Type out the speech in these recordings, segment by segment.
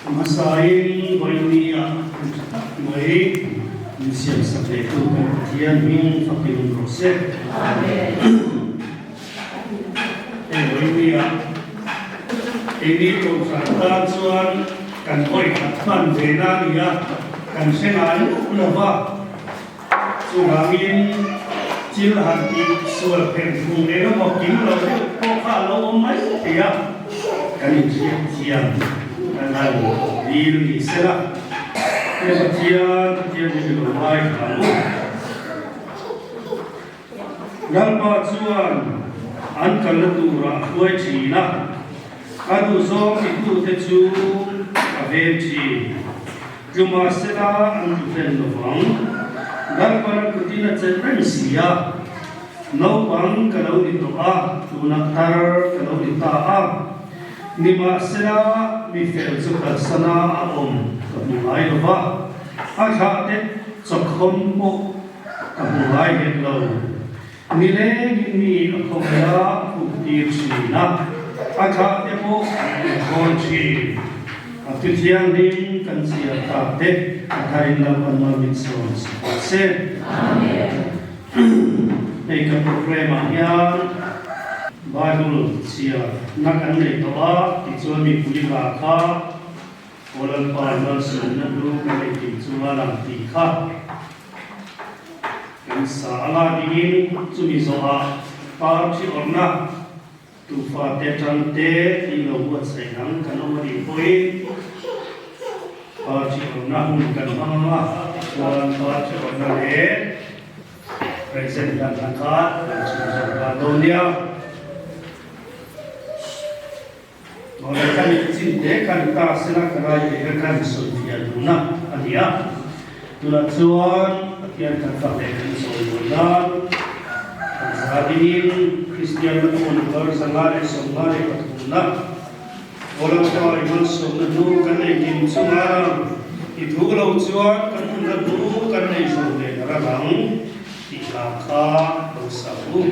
Hmasain Vawinia hun tha tak mai min siamsak lehtu kan Pathian hming fakin awm rawh se. Hei Vawinia keini Kohhran tan chuan kan vawi khat hman ve na a ni a, kan hre ngai meuh lo va. Chuvangin thil han tih sual phen phung eng emaw kim lo deuh pawh kha a lo awm mai thei a, kan inhriat thiam kan han dil ni sela, He Pathian, Pathian hi mi lo ngai thla ang u. Lalpa chuan an kalna turah a hruai thin a, a duhzawng titute chu a veng thin. Tlumah sela an tlu hlen lo vang. Lalpan a kutin a chelh reng si a, naupang ka lo ni tawh a, tunah tar ka lo ni ta a. Nimahsela mi fel chu kalsana a awm ka hmu ngai lo va, a thlahte chawkhawn pawh ka hmu ngai hek lo. Nilengin mi a khawvel a khup tir thin a, a thlah te pawh an khawn thin. A thu thianghlim kan chhiar tak te a tharin Lalpan mal min sawm sak rawh se. Hei ka program ah hian Bible chhiar na kan nei tawh a, tichuan mipui hla kha Aw Lalpa i malsawmna hlu kan ei tih chunga lang tih kha Kan sa a la dingin chumi zawhah par thi awrhna tufa te tang te tih lo buatsaih ang kan awm a nih pawhin par thi awrhna hun kan hmang ang a, tichuan par thi awrhna leh present dan ang kha kan chhunzawm nghal dawn nia. Mawle kan inchin te kan ta sela ka rai te kha kan sawifiah duhna a ni a. Tunah chuan Pathian kan fak leh kan sawi mawi nan kan za dingin Kristian na pawh number 553 na Awlangpa i malsawmna hnu kan nei kim chunga i thu lo chuan kan nunna hnu kan nei zo leh ral ang tih hla kha lo sa u.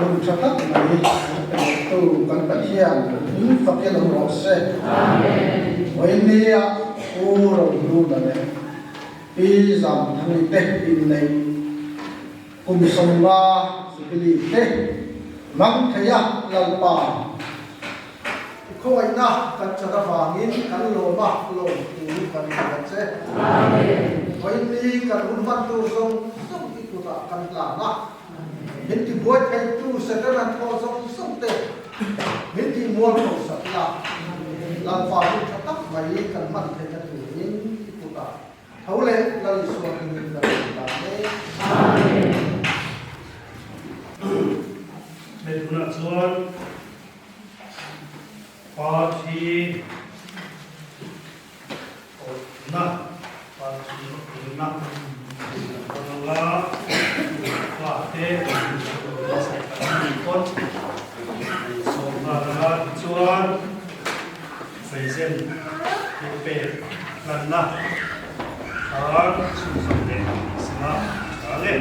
Hun tha tak mai an pe lehtu kan Pathian hming fakin awm rawh se. Vawinia Pu Rohluna leh Pi Zamthani te inneih kum 50 Jubilee te hmang thei a Lalpa i khawngaihna kan chan avangin kan lawm a lawm thu kan hrilh a che. Vawiini kan hun hman tur zawng zawng i kutah kan hlan a, min tibuai theitu Satan an thawh zawng zawng te min tihmual tho sak la, Lalpa hun tha tak mai kan hman theihna turin i kutah tho leh. leh Lal Isua hmingin kan rawn ta hle. Amen. Hei tunah chuan Party awpna, Party awpna kan hmang anga fate buatsaih kan nih pawn sawm nghal anga tichuan Present thilpek hlanna khan chhunzawm leh tih sela a tha e.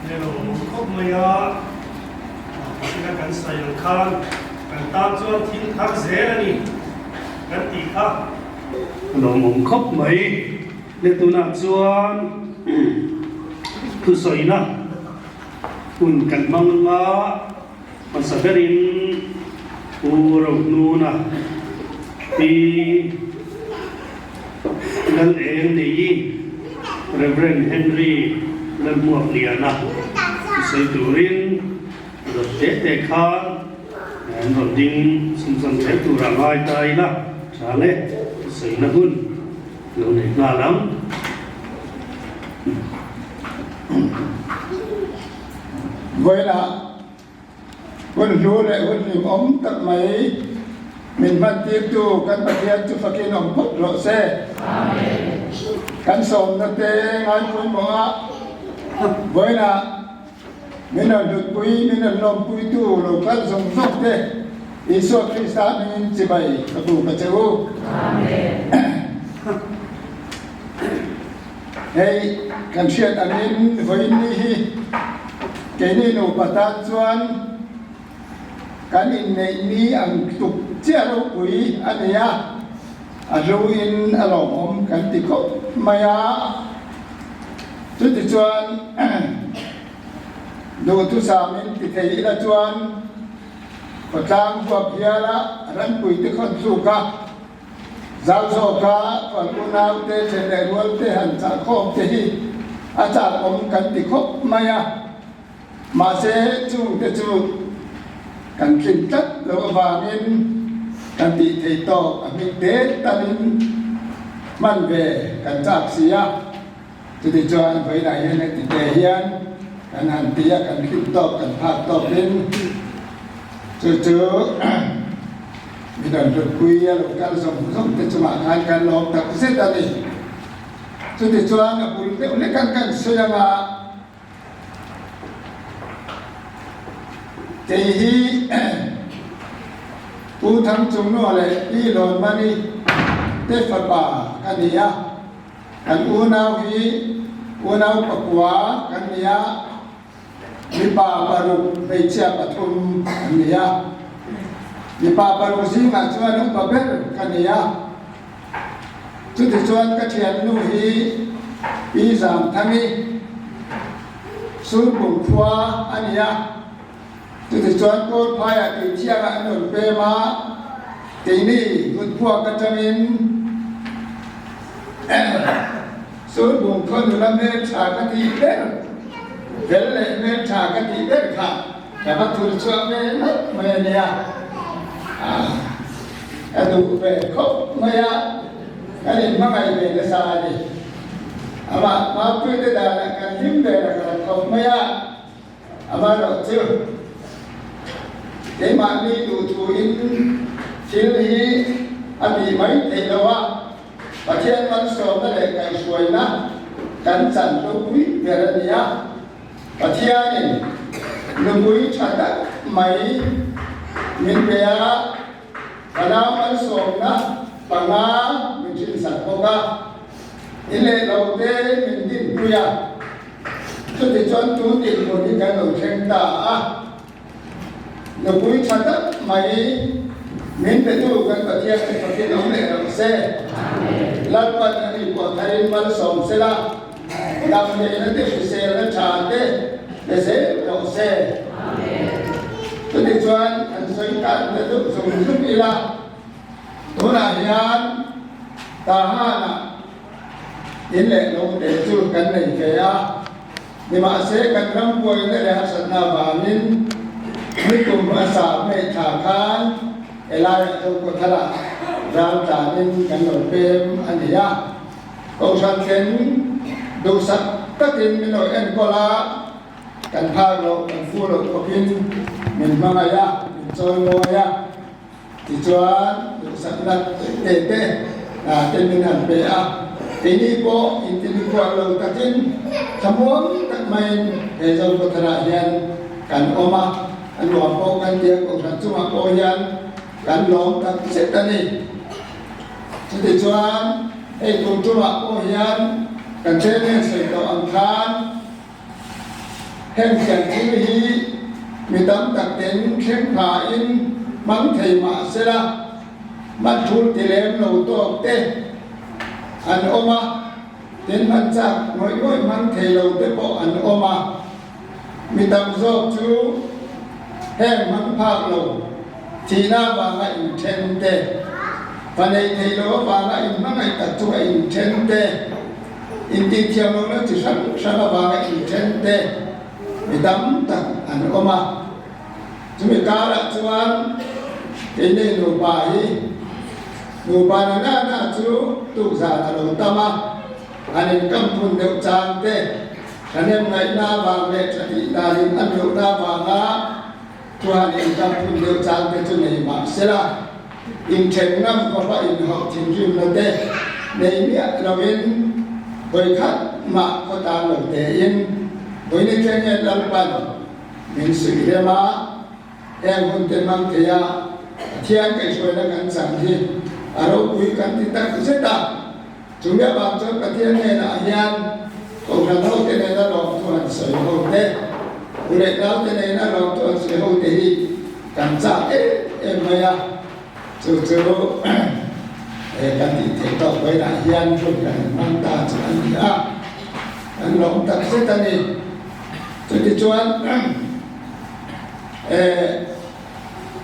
Hello khawp mai a, Pasina kan sawi ang khan kan tan chuan thil thar zel a ni kan tih kha. A lawmawm khawp mai le tunah chuan thusawina hun kan hmang anga hmasa berin Pu Rohnuna Pi Lal Eng Nei Rev. Henry Lalhmuakliana sawi turin rawt te te khan an rawn ding sumsam zel tura ngai ta ila tha le sawina hun lo nei nghal ang. Vawilah Hun hlu leh hun hlimawm tak mai min hmantirtu kan Pathian chu fakin awm phawt rawh se. Kan sawmna te ngaipawimawh a, vawiinah min rawn hlutpui, min rawn lawmpuitu lo kal zawng zawng te Isua Krista hmingin chibai ka bu ka che u. Hei kan hriat angin vawiin ni hi keini nupa tan chuan kan inneih ni ang tuk chiah ropui a ni a, a hluin a lawmawm kan ti khawp mai a. Chutichuan duhthusam in ti thei ila chuan khawtlang huap hiala ranpuite khawn tluk a, Zau zawka khual unaute then leh rualte han chah khawm te hi a chak awm kan ti khawp mai a, mahse chungte chu kan tlin tlat loh avangin kan tih thei tawk a hming te talin hman ve kan chak si a, chutichuan vawiinah hian heti te hian kan han ti a, kan tlin tawk kan phak tawkin chu chu. Mi dang hlutpui a lo kal zawng zawng te chungah khan kan lawm tak zet a ni. Chutichuan a bul deuh hlek an kan sawi anga kei hi Pu Thangchungnua leh Pi Lawnmani te fapa ka ni a, kan unau hi unau pakua kan ni a, Mipa paruk, hmeichhia pathum an ni a. Mipa paruk zingah chuan upa ber ka ni a. Chutichuan ka thiannu hi Pi Zamthangi Sulpum khua a ni a. Chutichuan Kawlphaiah Tuithiangah an rawn pem a, keini Vutphuak atangin Sulpum khaw nula hmeltha ka tih ber, fel leh hmeltha ka tih ber kha ka va thur chhuak ve mai mai a nia. Ka duh ve khawp mai a, kan inhmangaih ve nasa a ni. Amah Maupuite danah kan hlim ve rak rak khawp mai a. Amaherawhchu, keimahni duhthuin thil hi a tih mai theih lo a, Pathian malsawmna leh kaihhruaina kan chan ropui ber a ni a. Pathianin nupui tha tak mai min pe a, Fanau malsawmna panga min hrinsak bawk a, i leh lo te min dinpui a. Chutichuan tun dinhmun hi kan lo thleng ta a, nupui tha tak mai min petu kan Pathian te fakin awm leh rawh se. Lalpan a ni pawh tharin malsawm sela, damneihna te hriselna tha te pe zel rawh se. Chutichuan an sawi tan ta deuh zung zung ila, tunah hian Tahan-ah In leh lo te chu kan nei ve a, nimahse kan ram buaina leh harsatna avangin nikum hmasa hmeithla khan helaiah Zokhawtharah ral tlanin kan lo pem a ni a. Kohhran thleng duhsak takin min lo enkawl a, kan phak loh kan fu loh khawpin min hmangaih a, min chawimawi a. Tichuan, duhsakna te te hna te min han pe a, keini pawh intinikhuah lo takin thlamuang tak maiin he Zokhawtharah hian kan awm a, a nuam pawh kan tia kohhran chungah pawh hian kan lawm tak zet a ni. Chutichuan, hei kum tumah pawh hian kan chairman sawi tawh ang khan, Heng thian thil hi mi tam tak ten thleng phain hmang thei mah sela, hman thul ti lem lo tawk te an awm a, tin hman chak ngawih ngawih hmang thei lo te pawh an awm a. Mi tam zawk chu heng hmang phak lo thihna avanga inthen te, fa nei thei lo avanga inhmangaih tak chunga inthen te, Intihthiam lohna chi hrang hrang avanga inthen te mi tam tak an awm a. Chumi karah chuan keini nupa hi nupa na na na chu tukzan a lo tam a, an inkam phun deuh chang te, thahnem ngaihna avang leh tha tih danin an lohna avanga chuan inkam phun deuh chang te chu nei mah sela. Inthen ngam khawpa inhauh thinrimna te nei miah loin vawikhat mah khaw tan lo tein vawiin thleng Lalpan min suih rem a, heng hun te hmang thei a Pathian kaihhruaina kan chang hi a ropui kan ti tak zet a. Chumi avang chuan Pathian hnenah hian Kohhran hote nena lawmthu han sawi ho te, u leh naute nena lawmthu han sawi ho te hi kan chak em em mai a, chu chu kan tih theih tawk vawiinah hian hun kan hmang ta chu a ni a, kan lawm tak zet a ni. Chutichuan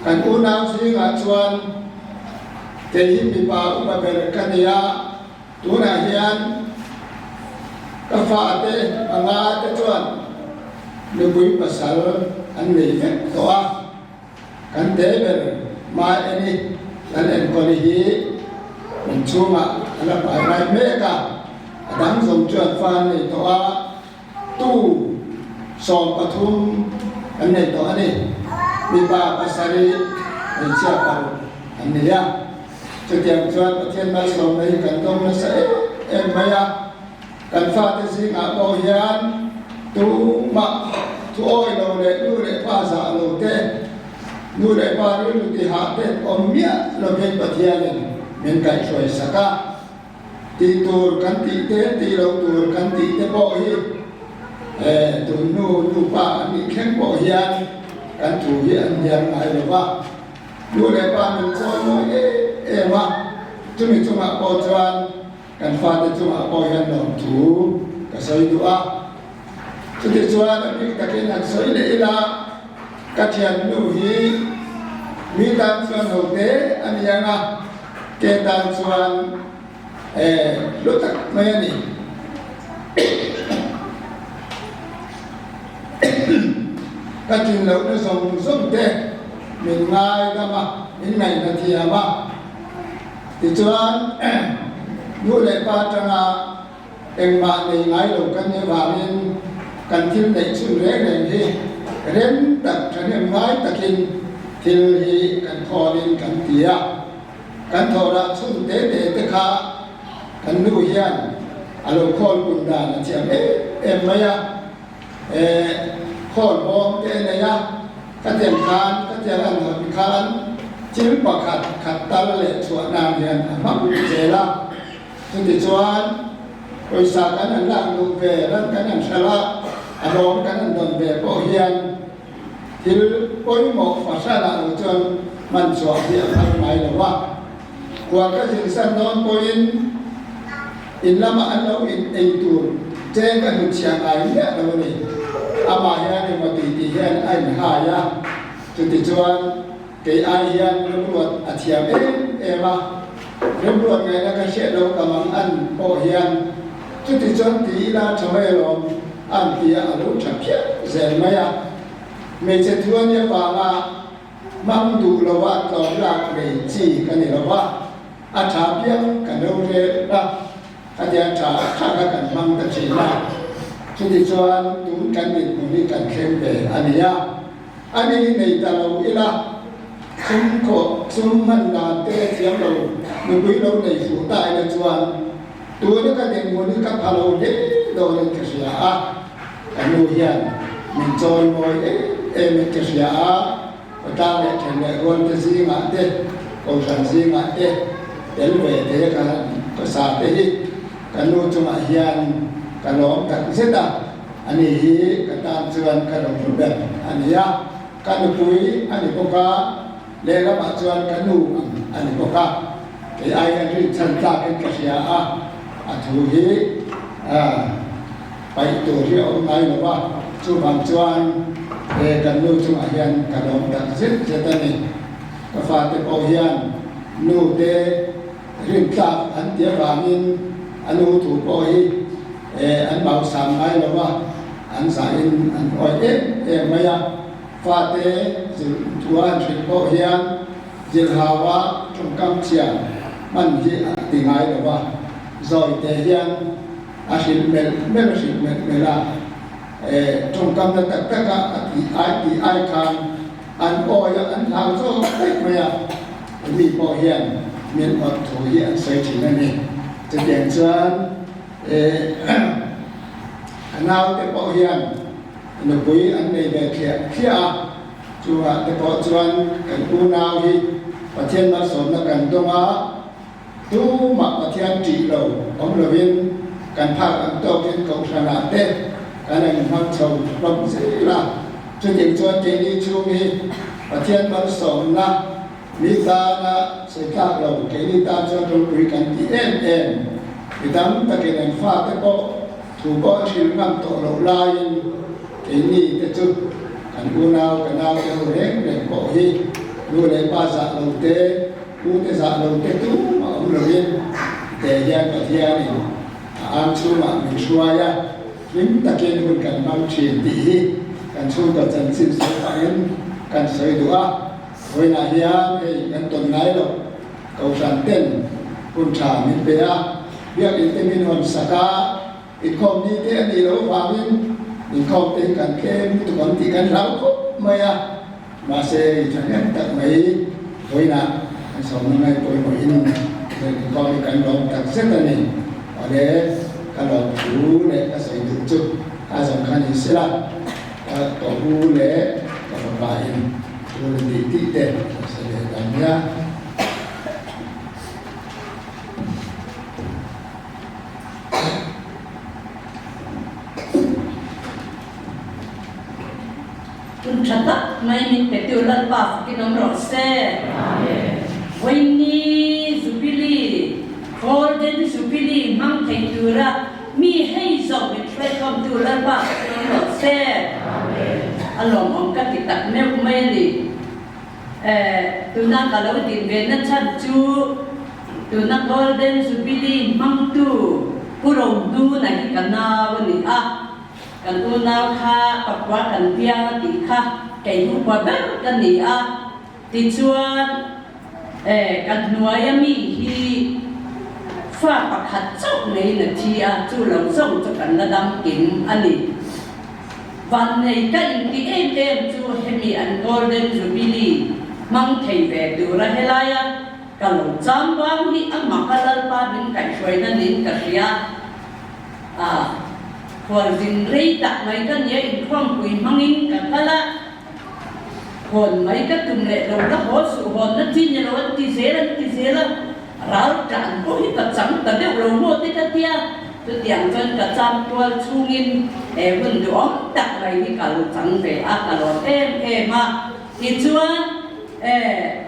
kan unau zingah chuan kei hi mipa upa ber ka ni a, tunah hian ka fate panga te chuan nupui pasal an nei vek tawh a, kan te ber Maeni kan enkawl hi in chhungah a la pai lai mek a, a dang zawng chuan fa an nei tawh a. Tu 13 an nei tawh a ni. Mipa pasarih, hmeichhia paruk an nei a. Chutiang chuan Pathian malsawmna hi kan dawng nasa em em mai a. Kan fate zingah pawh hian tumah thu awi lo leh nu leh pa zah lo te, nu leh pa rilru tihah te awm miah lovin Pathianin min kaihhruai sak a. Tih tur kan tih te, tih loh tur kan tih te pawh hi tun hnu nupa an nih thleng pawh hian kan thu hi an hnial ngai lo va. Nu leh pa min chawi mawi em em a, chumi chungah pawh chuan Kan fate chungah pawh hian lawmthu ka sawi duh a. Chutichuan a bik takin han sawi leh ila, ka thiannu hi mi tan chuan ho te a ni ang a, ke tan chuan hlu tak mai a ni. Ka tlin lohna zawng zawng te min ngaidam a, min ngaihna thiam a. Tichuan nu leh pa atanga Engmah nei ngai lo kan nih avangin kan thil neih chhun reng reng hi rem tak thahnem ngai takin thil hi kan khawlin kan ti a. Kan thawhrah chhun te te te kha kan nu hian a lo khawl pun dan a thiam em em mai a. Eh, khawl bawm te a nei a, ka tiang khan ka tiang an hawn khan thil pakhat khat tal leh chhuah nan hian a hmang zel a. Chutichuan, pawisa kan han lak luh ve, ran kan han hralh a, a lawm kan han dawn ve pawh hian thil pawimawh fahranah lo chuan hman chhuah hi a phal ngai lo a. Khual ka zinsan dawn pawhin in lamah an lo in ei tur cheng ka hnutchhiah ngai miah lo a ni. Amah hian emaw ti tih hian a inhai a, chutichuan, Kei ai hian remruat a thiam em em a, remruat ngaihna ka hriat lo ka mang an pawh hian chuti chuan ti ila tha mai alawm an ti a, a lo tha phiah zel mai a. Hmeichhe thu a nih avanga hmang duh lova tlawm lak nei chi ka ni lo va, a tha piang ka no rel a, khatiang tha tha kha kan hmang ta thin a, chuti chuan tun kan dinhmun hi kan thleng ve a ni a. A ni nei ta lo ila, sum khawh, sum hman dan te thiam lo, nupui lo nei fuh ta ila chuan tuna ka dinhmun hi ka pha lo hle dawnin ka hria a, ka nu hian min chawi mawi em em in ka hria a, khawtlang leh then leh rual te zingah te, kohhran zingah te tel ve te ka ka sa te hi ka nu chungah hian ka lawm tak zet a. Ani hi ka tan chuan ka lo hlu ber a ni a, ka nupui a ni bawk a, lehlamah chuan ka nu ang a ni bawk a, kei ai hian rinchhan tlakin ka hria a, a thu hi paih tur hi a awm ngai lo va, chuvang chuan he kan nu chungah hian ka lawm tak zet zet a ni. Ka fate pawh hian nu te rintlak an ti avangin a nu thu pawh hi an mau sang ngai lo va, an zahin an awih em em mai a. Fate zir thua an hrilh pawh hian zirhaua tawngkam chhia hman hi a ti ngai lo va, zawite hian a hrilh melh melh a hrilh melh melh a, tawngkam na tak taka a tih ai tih ai khan an awih a, an hlau zawk daih mai a. Mi pawh hian min awt thu hi an sawi thin a ni. Chutiang chuan A naute pawh hian nupui an nei ve thliah thliah a, chungah te pawh chuan kan unau hi Pathian malsawmna kan dawng a, tumah Pathian ṭih lo awm lovin kan phak ang tawkin kohhranah te kan rawn hmang chho hlawm zel a, chutiang chuan keini chhung hi Pathian malsawmna Mi tana sawi tlak lo, keini tan chuan ropui kan ti em em. Mi tam takin an fate pawh thu pawh an hrilh ngam tawh loh laiin keini te chu kan unau ka nau te ho reng reng pawh hi nu leh pa zah lo te, u te zah lo te tumah awm lovin te hian Pathianin a ang chhungah min hruai a, hlim takin hun kan hmang thin tih hi kan chhungkaw chanchin sawi pahin kan sawi duh a. Vawiinah hian hei kan tawn ngai lo, Kohhran ten hun tha min pe a, biakinn te min hawn sak a, inkhawm ni te a nih loh avangin inkhawm te hi kan tlem lutuk ang tih kan hlau khawp mai a, mahse hei thahnem tak mai vawiinah kan sawmna ngai pawimawhin inkhawm hi kan lawm tak zet a ni. Awle ka lawm thu leh ka sawi duh chu a zawng kha ni sela, ka ka u leh ka fapa in Tul a tih tih te a sawi leh ta nia. Tun tha tak mai min pe tu Lalpa fakin awm rawh se. Vawiinni Jubilee, Golden Jubilee. tura mi hei zawng min hruaikhawmtu Lalpa ka tlawm rawh se. A lawmawm ka ti tak meuh mai a ni. Tuna ka lo din ve na chhan chu tuna Golden Jubilee hmangtu Pu Rohnuna hi ka nau a ni a. Kan unau kha pakua kan piang a tih kha kei upa ber ka ni a. Tichuan, ka hnuaia mi hi fa pakhat chauh ngeiin a thi a, chu lo zawng chu kan la dam kim a ni. Vannei ka inti em em chu hemi an Golden Jubilee hmang thei ve tura helaia ka lo cham vang hi amah ka Lalpa min kaihhruaina niin ka hria a, khualzin rei tak mai ka nia inkhawmpui hmangin ka kal a. Hawn mai ka tum leh lo la haw suh hawn na chi ni lo an ti zel an ti zel a, ral tan pawh hi ka chang ta deuh lo maw te ka tia, chutiang chuan ka cham tual chhungin he hun duhawm tak mai hi ka lo chang ve a, ka lawm em em a. Tichuan eh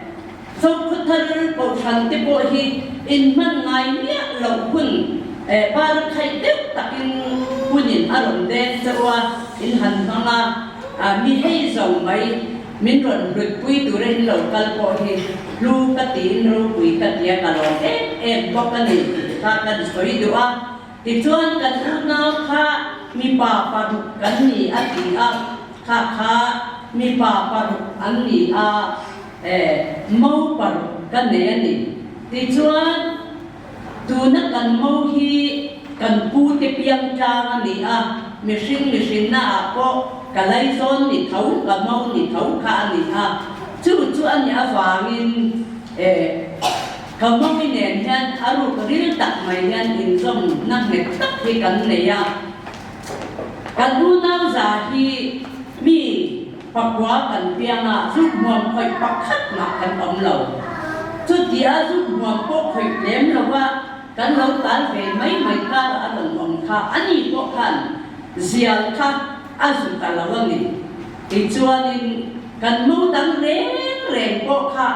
Zokhawthar Kohhran te pawh hi inhman ngai miah loh hun eh bar khaih deuh takin hunin a rawn deng chauh a, in han hmang a. A mi hei zo mai, min rawn hlutpui tura in lo kal pawh hi hlu ka tiin ropui ka tia ka lawm em em bawk a ni tih kha kan sawi duh a. Tichuan kan unau kha mipa paruk kan ni a ti a, kha kha mipa paruk an ni a, eh mo paruk ka nei a ni. Tichuan Tuna kan mo hi kan pu te piang tlang a ni a, mihring mihrinna ah pawh ka laizawn ni tho, ka mo ni tho kha a ni a. Chu chu a nih avangin eh ka momi nen hian a ruk ril tak mai hian inzawmna nghet tak hi kan nei a. Kan unau za hi mi Pakua kan piang a, zuk hmuam khawih pakhat mah kan awm lo. Chutia zuk hmuam pawh khawih lem lo va kan lo tal ve mai mai karah a rawn awm kha a ni pawh khan zial kha a zu ta lo a ni. Tichuanin kan mo dang reng reng pawh kha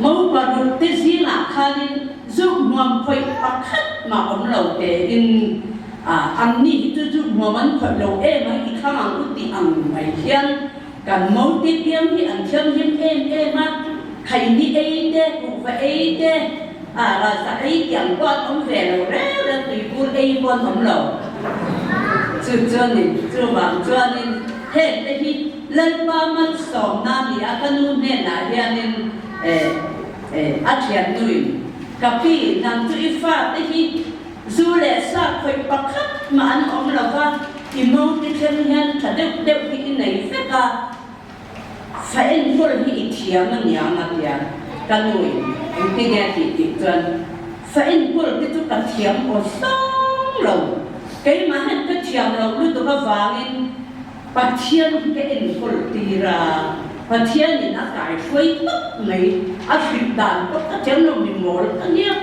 Mo paruk te zingah khanin zuk hmuam khawih pakhat mah awm lo tein an ni hi chu zuk hmuam an khawih lo em a, i thlang ang u tih ang mai hian kan mo te piang hi an thianghlim em em a, khaini ei te, kuhva ei te, rasa ei tih ang pawh an awm ve lo reng reng, tuibur ei pawh an awm lo. Chu chuanin, chuvang chuanin heng te hi Lalpa malsawmna ni a ka nu hnenah hianin eh eh a thiannuin, Ka pi, nang chu i fate hi zu leh sa khawih pakhat mah an awm lo va, i mawngte thleng hian tha deuh deuh hi i nei vek a, fa enkawl hi i thiam a niang a tia ka nuin engtinge a tih tih chuan fa enkawl te chu ka thiam aw sawng lo, keimah hian ka thiam loh lutuk avangin Pathian hi ka enkawl tir a, Pathianin a kaihruai tawp mai, a hrilh dan pawh ka thiam lo mi mawl ka nia,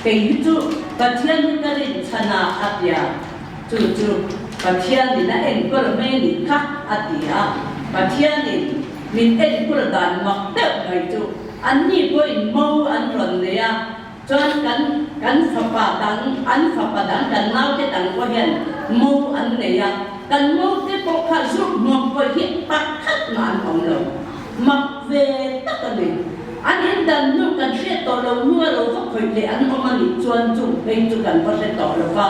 kei hi chu Pathian hi ka rinchhan a a ti a, chu chu Pathianin a enkawl mai a nih kha a ti a, Pathianin min enkawl dan mak deuh mai chu anni pawhin mo an rawn nei a, Chuan kan kan fapa dang, an fapa dang, kan naute dang pawh hian mo an nei a, kan mote pawh kha zuk hmuam pawh hi pakhat mah an awm lo. Mak ve tak a ni. An indan hnu kan hriat tawh lo hnu a lo va khawih leh an awm a nih chuan chung phei chu kan va hre tawh lo va.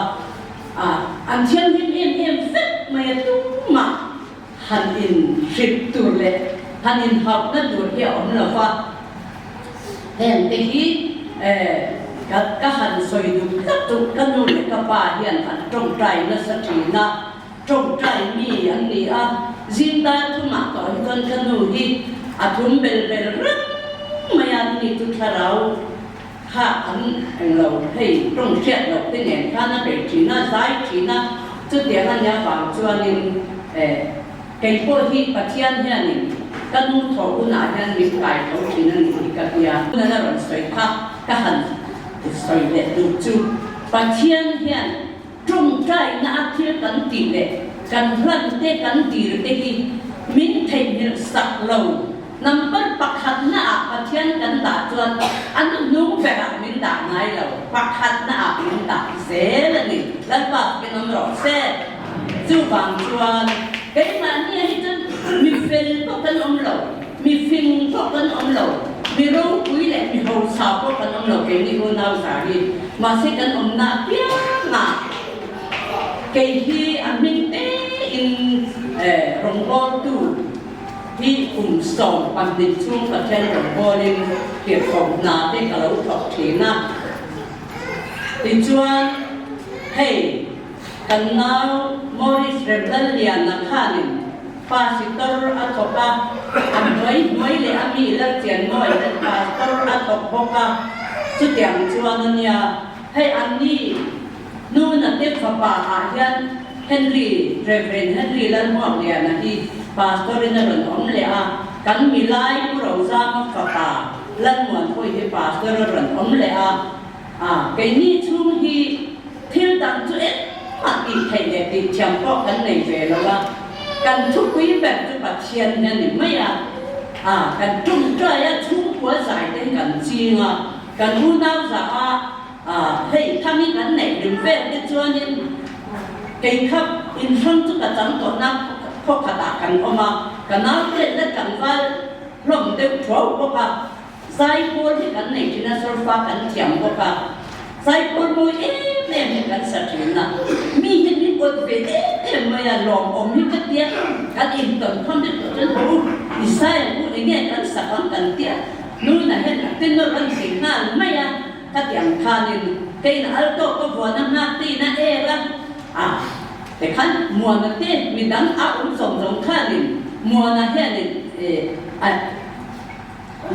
A, an thianghlim em em vek mai a tumah han inhrip tur leh han inhauhna tur hi a awm lo va. Heng te hi ka ka han sawi duh tlat chu ka nu leh ka pa hian an tawngtai nasa thin a, tawngtai mi an ni a, zing dar thumah tawh hi chuan ka nu hi a thum bel bel reng mai a, ni chu thlarau kha an englo hei tawng hriat loh te nen khan a bei thin a, zai thin a, chutiang a nia vang chuanin Kei pawh hi Pathian hianin ka nu thawh hunah hian min kai tho thin a ni hi ka tia. Nan a rawn sawi kha ka han sawi leh duh chu Pathian hian tawngtaina a thil kan tih leh kan hlan te kan dir te hi min theihnghilh sak lo. Number pakhatna ah Pathian kan dah chuan a hnuhnung berah min dah ngai lo, pakhatna ah min dah zel a ni. Lalpa takin awm rawh se. Chuvang chuan keimahni ah hi chuan mi fel pawh kan awm lo, mi fing pawh kan awm lo, mi ropui leh mi hausa pawh kan awm lo keini unau zar hi. Mahse kan awmna apiang ah kei hi a hming tein rawngbawltu, Hi kum 12 chhung Pathian rawngbawlin tirhkoh hna te ka lo thawk thin a. Tichuan, hei kan nau Maurice Remlalliana khanin Pasitor a thawk a, a hnuai hnuai leh a mi Lalchianmawi hian Pastor a thawk bawk a, chutiang chuan a nia, hei anni Nuna te fapa ah hian Henry, Rev. Henry Lalhmuakliana hi Pastor in a rawn awm leh a, kan milai Pu Rozama fapa Lalmuanpuii hi Pastor a rawn awm leh a, a keini chhung hi thil dang chu engmah tih theih leh tih thiam pawh kan nei ve lo a, kan thupui ber chu Pathian hi a ni mai a, a kan ṭawngṭai a chhungkua zai te hi kan ching a, kan unau zah a. A, hei thami kan neih rim vel te chuanin kei kha inhrang chu ka chang tawh na khaw khatah kan awm a, ka nau te la tlangval hlawm deuh thuau bawk a, zaipawl hi kan nei thin a, solfa kan thiam bawk a, zaipawl mawi em em hi kan sa thin a, mi hi min awt ve em em mai a, lawmawm hi ka tia, kan intawn khawm deuh tawh chuan haw u, Isaiah u enge kan sak ang kan tia, nuna hian a tenor an thei nghal mai a. Khatiang khanin keiin alto ka vuan a nghak tiin a er a, a tikhan Muana te midang a awm zawng zawng khanin Muana hianin a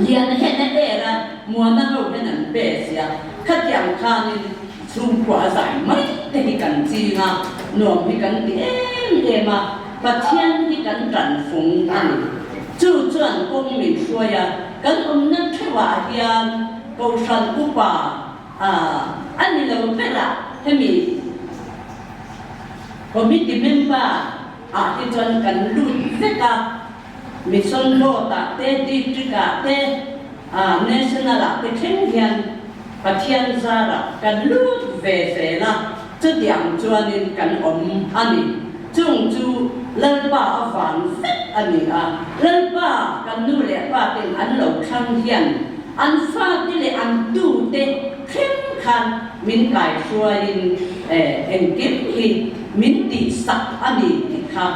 Liana hian a er a, Muana ho hian an pe sia. Khatiang khanin chhungkua a zai mai te hi kan ching a, nuam hi kan ti em em a, Pathian hi kan tanfung a ni. Chu chuan kawng min hruai a, kan awmna theuhah hian Kohhran upa a ni lo berah hemi committee member ah hi chuan kan lut vek a, Mission Board ah te, District ah te, National ah te thleng hian Pathian zarah kan lut ve zel a, chutiang chuanin kan awm a ni. Chung chu Lalpa a vang vek a ni a, Lalpa kan nu leh pa ten an lo thlang hian An fate leh an tute thleng khan min kaihruaiin engkim hi min tihsak a ni tih kha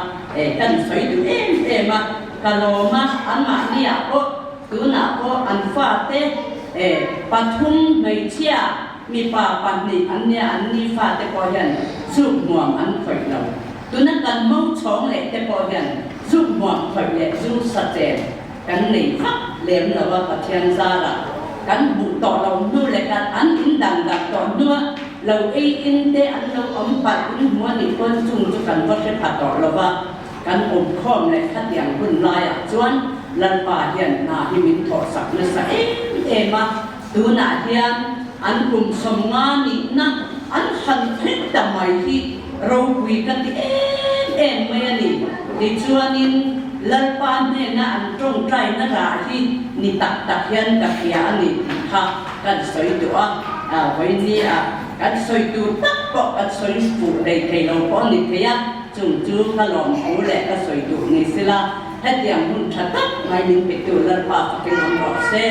kan sawi duh em em a. Ka lawm a, anmahniah pawh tunah pawh an fate pathum hmeichhia mipa pahnih an nia, an ni fate pawh hian zuk hmuam an khawih lo. Tuna kan mo chhawng leh te pawh hian zuk hmuam khawih leh zu sachen Kan nei vak lem lo a Pathian zarah kan hmuh tawh lo hnu leh kan an in dang dak tawh hnua lo ei in te an lo awm palh in hmu a nih pawn chung chu kan va hre pha tawh lo va, kan awm khawm leh khatiang hun laiah chuan Lalpa hian hna hi min thawh sak nasa em em a, tunah hian an kum 50 nihna an han thleng ta mai hi ropui ka ti em em mai a ni. Tichuanin Lalpa hnena an tawngtaina rah hi ni tak tak hian ka hria a ni tih kha kan sawi duh a, vawinia kan sawi tur tak pawh kan sawi fuh hlei thei lo pawh a ni thei a, chung chu ka lawmthu leh ka sawi duh ni sila hetiang hun tha tak mai min petu Lalpa fakin awm rawh se.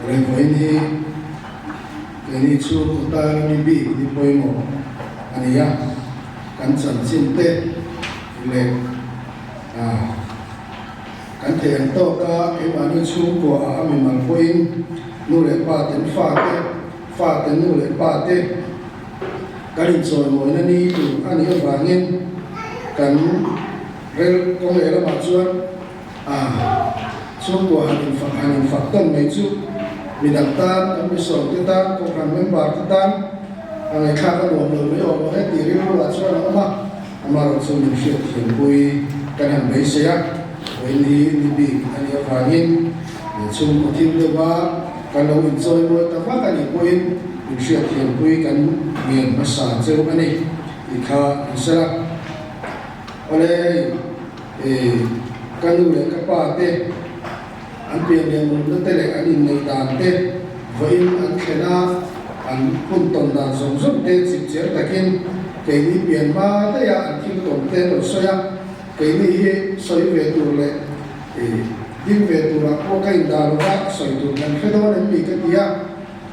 Rengvawiin hi keini chhungkaw tan ni bik ni pawimawh a ni a, kan chanchin te leh kan theih ang tawka keimahni chhungkua ah a mimal pawhin nu leh pa ten fa te, fa ten nu leh pa te kan inchawimawina ni tur a nih avangin kan rel kawng leh lamah chuan A chhungkua han infak han infak tawn mai chu midang tan, kan misawm te tan, kohhran member te tan a ngaihthlak a nuam lo mai awm lo e tih rilru ah chuan a awm a, amaherawh chu min hriat thiampui kan han beisei a, vawiin hi ni bik a nih avangin chhungkaw thil deuh a. Kan lo inchawimawi ta vak a nih pawhin inhriatthiampui kan ngen hmasa cheu a ni tih kha an sawi a. Awle hei ka nu leh ka pa te an pian leh nunna te leh an inneih dan te vawiin an thlen a, an hun tawn dan zawng zawng te chipchiar takin keini pian hma daiha an thil tawn te an rawn sawi a, keini hi sawi ve tur leh Ding ve turah pawh ka indah lo va, sawi tur kan hre dawn em ni ka ti a,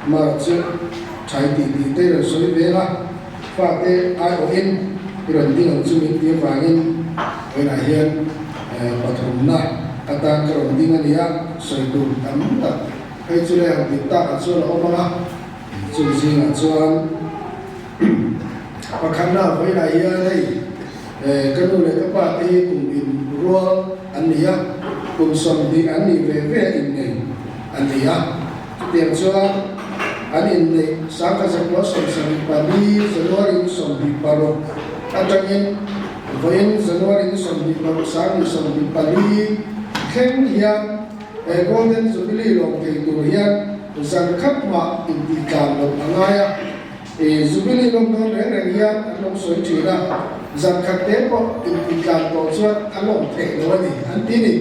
Mara chu thai tih tih te rawn sawi vel a, fate aiawhin i rawn ding ang chu min ti avangin vawiinah hian pathumna atan ka rawn ding a ni a, sawi tur tam tak hei chu leh han tih takah chuan a awm ang a, chung zingah chuan pakhatna vawiinah hian hei. Ka nu leh ka pa te hi kum in rual an ni a, kum 20 an nih ve ve innei an ni a. Chutiang chuan an inneih 1974 January ni 26 atangin vawiin January ni 26 2024 thleng hian he Golden Jubilee lawm thei tur hian zan khat mah intihtlân loh a ngai a. I Jubilee lawm dawn reng reng hian an lo sawi thin a, zan khat te pawh inti tlan tawh chuan a lawm theih lo a ni an ti ni.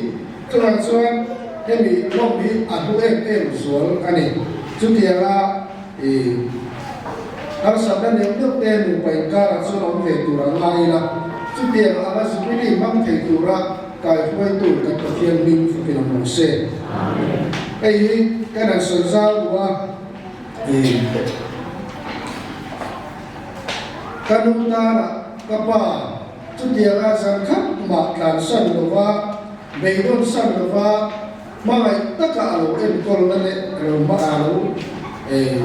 Chuvang chuan hemi lawm hi a hlu em em zual a ni. Chutianga i harsatna neuh neuh te nupa inkarah chuan awm ve tur a ngai ila, chutiang anga Jubilee hmang thei tura kaihruaitu kan Pathian hming fakin awm rawh se. Hei hi kan han sawi zau duh a. Ka nu tana ka pa chutianga zan khat mah tlansan lova, beidawnsan lova, hmangaih taka a lo enkawlna leh a lo hma a lo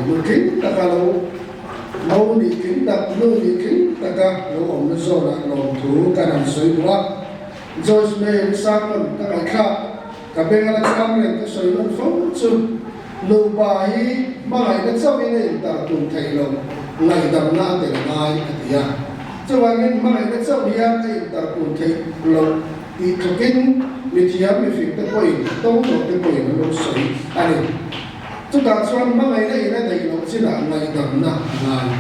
nutling taka lo mo nih tling tak, nu nih tling taka lo awmna zawnah lawmthu kan han sawi duh a. Joyce Mary Sermon ka ngaihthlak. Ka beng ala cham reng ka sawi nawn fo chu nupa hi hmangaihna chauhin a intar tum theih lo, ngaihdamna a tel ngai a ti a. Chuvangin hmangaihna chauh hian a intar tum theih loh tih tlukin mithiam mifing te pawhin tawng tawh te pawhin an lo sawi a ni. Chutah chuan hmangaihna in a daih loh chinah ngaihdamna a ngai.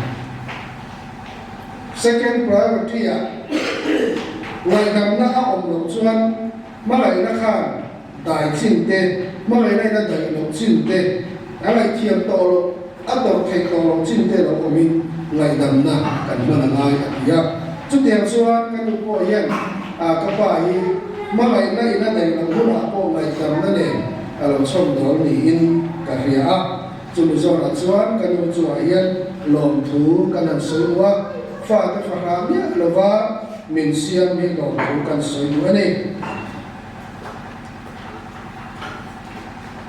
Second priority-ah ngaihdamna a awm loh chuan Hmangaihna khan dai chin te, hmangaihna in a daih loh chin te, a ngaihthiam tawh loh, a tawrh theih tawh loh chin te lo awmin ngaihdamna kan hman a ngai a ti a. Chutiang chuan ka nu pawh hian a ka pa hi hmangaihna in a daih loh hunah pawh ngaihdamna nen a lo chhawm dawl niin ka hria a. Chumi zawnah chuan ka nu chungah hian lawmthu kan han sawi duh a, fate fahrah miah lova min siam hi lawmthu kan sawi duh a ni.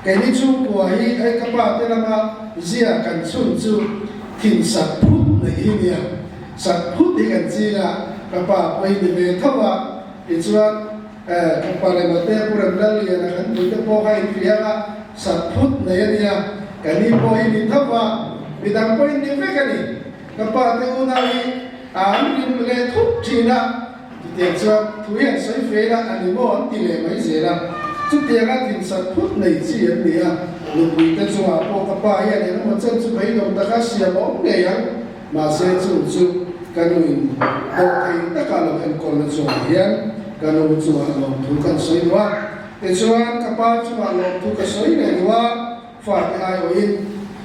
Keini chhungkua hi hei ka pa te lama zia kan chhun chu thin sat phut neih hi nia, sat phut hi kan ching a, ka pa pawh hi ni ve tho a, tichuan ka pa Rema te Pu Remlalliana kan pui te pawh kha inhria a, sat phut nei a nia, ka ni pawh hi ni tho a, midang pawh in ni vek a ni. Ka pa te unau hi an rim leh thup thin a, chutiang chuan thu hi an sawi fel a, a ni maw an ti leh mai zel a. Chutianga thinsak phut nei chi an ni a, nupui te chungah pawh ka pa hian engemaw chen chu beidawng taka siam a awm ngei ang, mahse chung chu ka nuin dawh thei taka lo enkawlna chungah hian ka nu chungah lawmthu kan sawi duh a, tichuan ka pa chungah lawmthu ka sawi leh duh a. Fate aiawhin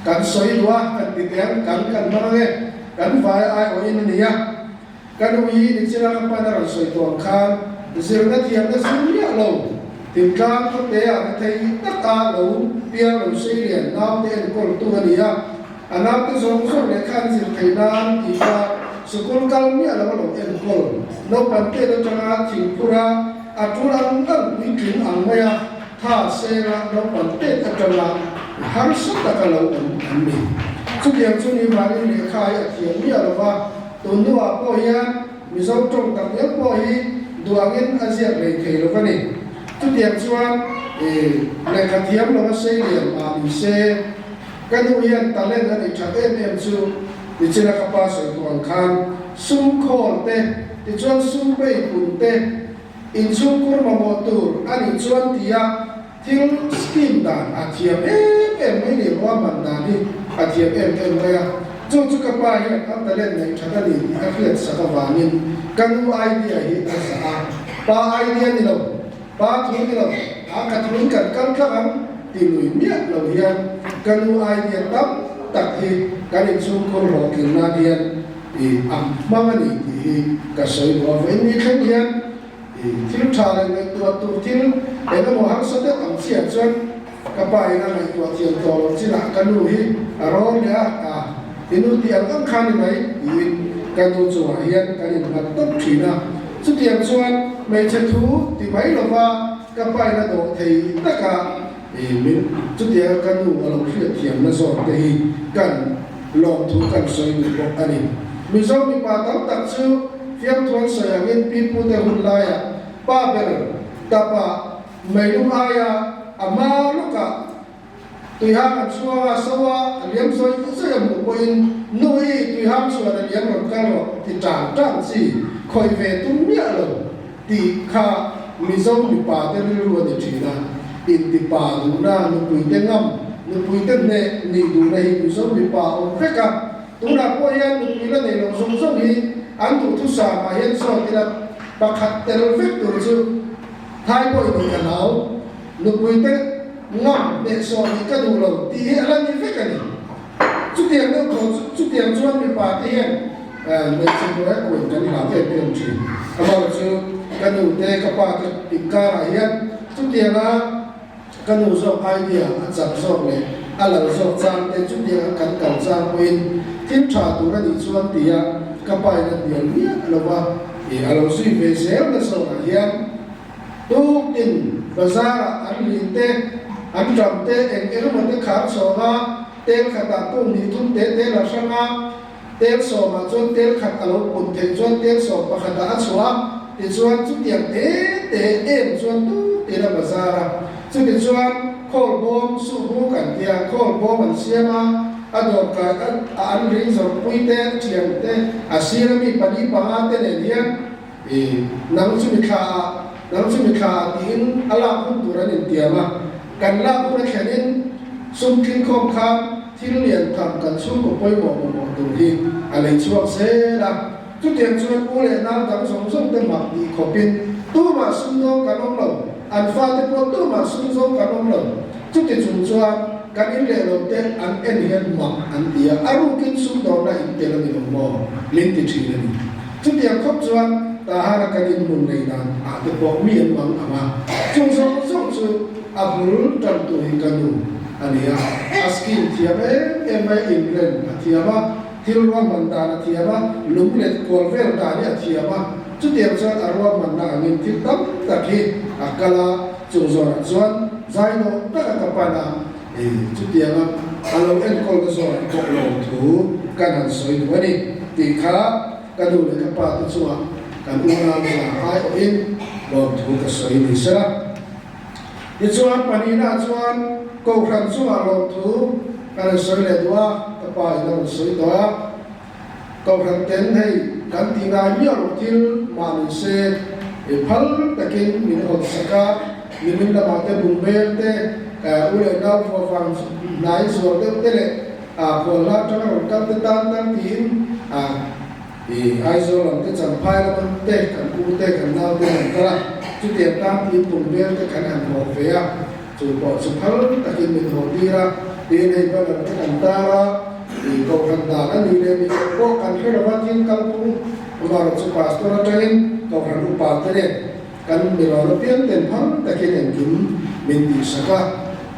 kan sawi duh a, kan ti teh ang, kan kan hmang ang e, kan vai aiawhin a ni a. Ka nu hi nichina ka pan a rawn sawi tawh ang khan zirna thiamna zir miah lo, thingtlang khawte ah ni thei taka lo piang lo sei lian naute enkawltu a ni a, a naute zawng zawng leh khan zir theih nan tih kha sikul kal miah lo a lo enkawl. Naupang tet atanga thingphura a tul ang ang puitling ang mai a. Tha sela naupang tet atanga harsa taka lo awm an ni. Chutiang chu ni vangin lehkha hi a thiam miah lo va, tun hnuah pawh hian Mizo tawng tak ngial pawh hi duangin a ziak lei thei lo va ni. Chutiang chuan lehkha thiam lova sei lian mah ni se, ka nu hian talent a neih that em em chu nichina ka pa sawi tawh ang khan sum khawl te, tichuan sum pei pun te, Inchhungkur mamawh tur a nih chuan tia Thil scheme dan a thiam em em mai ni, ruahman dan hi a thiam em em mai a. Chu chu ka pa hian a talent neih that a ni tih a hriat sak avangin ka nu idea hi a zah a. Pa idea ni lo, pa thu ni lo, a ka thuin kan kal tlang ang ti lui miah lo hian ka nu idea tam tak hi kan inchhungkhur hlawhtlin nan hian a hmang a ni tih hi ka sawi duh a. Vawiin ni thleng hian Thil tha leh ngaihtuah tur thil eng emaw harsa deuh ang chiah chuan ka pa in a ngaihtuah thiam tawh loh chinah ka nu hi a rawn leh a, a i nu tih ang ang kha ni mai tiin ka nu chungah hian kan innghat tawp thin a. Chutiang chuan hmeichhe thu ti mai lova ka pa in a dawh thei taka min chutianga ka nu a lo hriat thiamna zawk te hi kan lawmthu kan sawi duh bawk a ni. Mizo mipa tam tak chu fiamthuan sawi angin pipute hun laiah pa ber tapa meilum aia a hma lawkah tuihang an chhuang a, so a, a liam zawi zawi a hmuh pawhin nu i tuihang chhuan a liam rawn kal rawh ti tang tang chi khawih ve tum miah lo tih kha Mizo mipa te rilru a ni thin a, intipa duhna, nupuite ngam, nupuite hneh nih duhna hi Mizo mipa a awm vek a, tunah pawh hian nupui la nei lo zawng zawng hi an duhthusam ah hian zawt ila pakhat tel vek tur chu thai pawh i nih ka hlau, nupuite ngam hnehsawh nih ka duh lo tih hi a la ni vek a ni. Chutiang deuh tho chu chutiang chuan mipa te hian hmeichhe hnuaia kuin kan hlau em em thin. Amaherawh chu ka nu te ka pa te inkarah hian chutianga ka nu zawk idea a chak zawk leh a lal zawk chang te chutianga kan kal chang pawhin thil tha tur a nih chuan tia ka pa in a hnial miah lo va, ih a lo zui ve zel na zawkah hian Tukin bazar-ah an lin te, an ṭam te, eng eng emaw te khar chhawng a, tel khatah pum hnih thum te te la hrang a, tel sawmah chuan tel khat a lo pun theih chuan tel sawm pakhatah a chhuah a, tichuan chutiang te te em chuan tukin a bazar a, chutichuan khawl bawm suhbu kan tia, khawl bawm an siam a, a dawrkai a an ring zawrhpui te, ṭhian te, a sir ami pali panga te nen hian. I nang chu mi thla ah, nang chu mi thla ah tiin a lak hun tur an intiam a. Kan lak hun a thlenin sum tlingkhawm khan thil lian tham kan chhungkaw pawimawh mamawh tur hi a lei chhuak zel a. Chutiang chuan u leh nau dang zawng zawng te mak tih khawpin tumah sumdawng kan awm lo, an fate pawh tumah sumzawng kan awm lo. Chuti chung chuan kan in leh lo te an en hian mak an ti a, a rukin sumdawnna in tel a ni lo maw? Min ti thin a ni. Chutiang khawp chuan Tahana kan in hmun nei dan ah te pawh mi an mang ang a, chung zawng zawng chu a bul tan tu hi ka nu a ni a, a scheme thiam em em mai, inren a thiam a, thil ruahman dan a thiam a, lunglet kual vel dan hi a thiam a, chutiang chuan a ruahmanna angin thil tam tak hi a kal a, chung zawnah chuan zainawh taka ka pan a, chutianga a lo enkawlna zawnah pawh lawmthu kan han sawi duh a ni tih kha ka nu leh ka pa te chungah kan unau zah aiawhin lawmthu ka sawi ni sela. Tichuan pahnihnaah chuan Kohhran chungah lawmthu ka rawn sawi leh duh a, ka pa in a rawn sawi tawh a. Kohhran ten hei kan tih ngai miah loh thil mah ni se i phal takin min hawn sak a, nimin lamah te bungbel te, u leh nau vuah vang hnai zual deuh te leh khual hla atanga rawn kal te tan tan tiin i Aizawl lam te Champhai lam te kan u te kan nau te an kal a, chutiang tan tiin bungbel te kan han haw ve a. Chu pawh chu phal takin min haw tir a, tiin hei banner te kan tar a, ih kohhran dan a nih leh nih loh pawh kan hre lo va, thil kalphung amaherawh chu pastor atangin kohhran upa te nen kan milawn apiang ten phal takin engkim min tihsak a,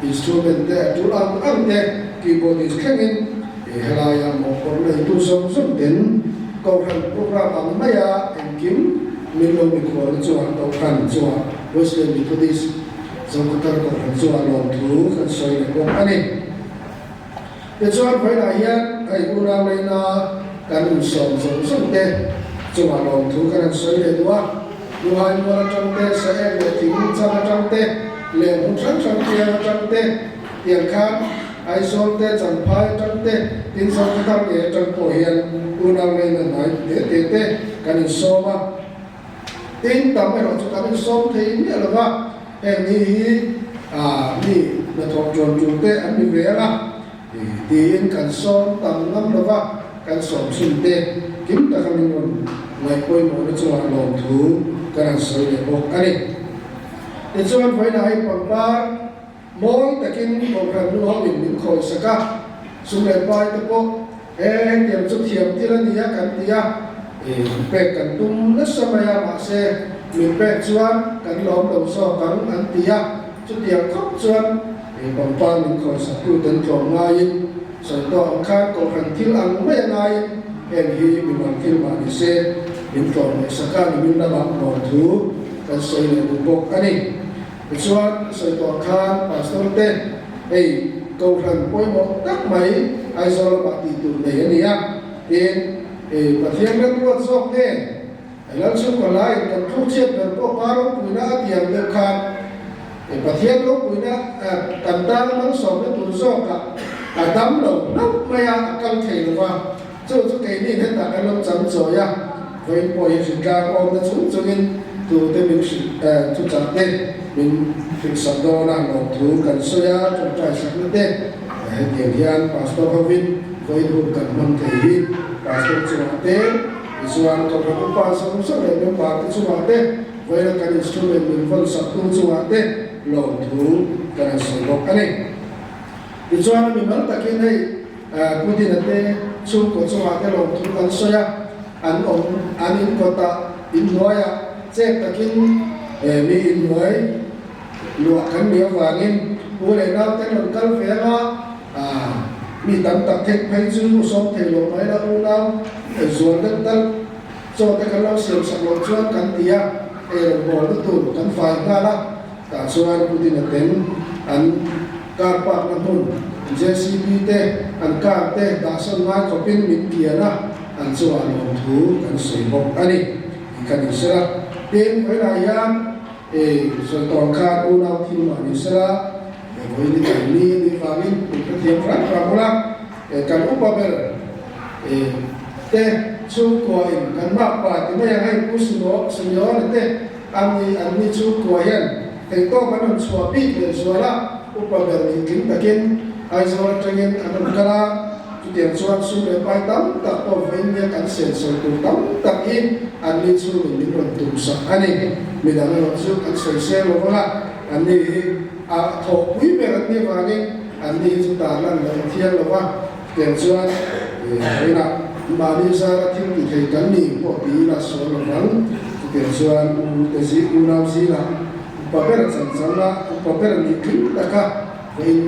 instrument te a tul ang ang te keyboardist thlengin ih helaia mawhphawrh neitu zawng zawng ten kohhran program ang maia engkim min lo mikhualna chungah kohhran chungah Wesley Methodist Zokhawthar Kohhran chuan lawmthu kan sawi leh bawk a ni. Tichuan vawiinah hian hei unau leina kan insawm zawng zawng te chungah lawmthu kan han sawi leh duh a. Luhai mual atang te, Saek leh Thing chang atang te, leh hmun hrang hrang tiang atang te, tiang khan Aizawl te, Champhai atang te, tin Zokhawthar ngei atang pawh hian unau leina hnai te te te kan insawm a. Tin, tam erawh chu kan insawm thei miah lo va, heng ni hi Mi hnathawk ṭuan ṭul te an ni ve ang a, tiin kan sawm tam ngam lo va, kan sawm chhun te kim taka min rawn ngaih pawimawhna chungah lawmthu kan han sawi leh bawk a ni. Tichuan, vawiinah hei pangpar mawi takin Kohhran nu hoin min khawisak a, sum leh pai te pawh he hetiang chu thiam thil a ni a kan ti a, pek kan tum nasa mai a, mahse min pek chuan kan lawm lo zawk ang an ti a, chutiang khawp chuan pangpar min khawisak tu ten tlawm ngaiin sawi tawh ang khan Kohhran thil ang mai a ngaiin heng hi mimal thil mah ni se min tlawm ngaihsak a nimin lamah lawmthu kan sawi leh duh bawk a ni. Tichuan, sawi tawh khan Pastor te hei Kohhran pawimawh tak mai Aizawl lamah tih tur nei a ni a, tin hei Pathian remruat zawk nge Lalchhungkaw laiin kan thluk chhiat ber pawh Pa ropuina a tiang deuh khan hei Pathian ropuina kan tana malsawmna tur zawkah a dam lo hlauh mai a, a kal thei lo va, chu chu keini hetah kan lo chang chawi a. Vawiin pawh hi hritlang awmna chung chungin tute min hrilh thuchah te min hrilhsak dawn a, lawmthu kan sawi a, tawngtai sakna te hetiang hian Pastor hovin vawiin hun kan hmang thei hi Pastor chungah te tichuan Kohhran upa zawng zawng leh member te chungah te vawiina kan instrument min vawn saktu chungah te lawmthu kan han sawi bawk a ni. Tichuan mimal takin hei Pu Dina te chhungkaw chungah te lawmthu kan sawi a, an awm an inkawtah inhnuaiah chek takin mi inhnuai luah kan nih avangin u leh nau te rawn kal ve anga mi tam tak thek phei chu sawm thei lo mai la u nau zual deuh tal chaw te kan lo siam sak loh chuan kan ti a, ei rawn bawl na tur kan fai nghal a. Tah chuan Pu Dina ten an car park na hmun JCB te an car te dahsawn ngai khawpin min kian a, an chungah lawmthu kan sawi bawk a ni tih kha ni sela. Tin, vawiinah hian sawi tawh ang khan unau thil mah ni sela, vawiin i kan ni a nih vangin min hrethiam hram hram ula, kan upa ber te chhungkuain kan makpa ti mai ang hei Pu Simeona te, A ni, an ni chu kua hian theihtawp an rawn chhuah bik leh zual a, upa ber nih tling takin Aizawl atangin an rawn kal a, chutiang chuan sum leh pai tam tak pawh vawiin nia kan sen sawi tur tam tak hi an ni chhungin min rawn tum sak a ni. Midang erawh chu kan sawi seng lo vang a, an ni hi a thawhpui ber an nih vangin an ni hi chu tarlan loh a thiang lo va, chutiang chuan vawiinah mahni zara thil ti thei kan ni pawh tiin a sawi lo vang. Chutiang chuan u te zi unau zingah upa ber chan chang a, upa ber nih tling taka vawiin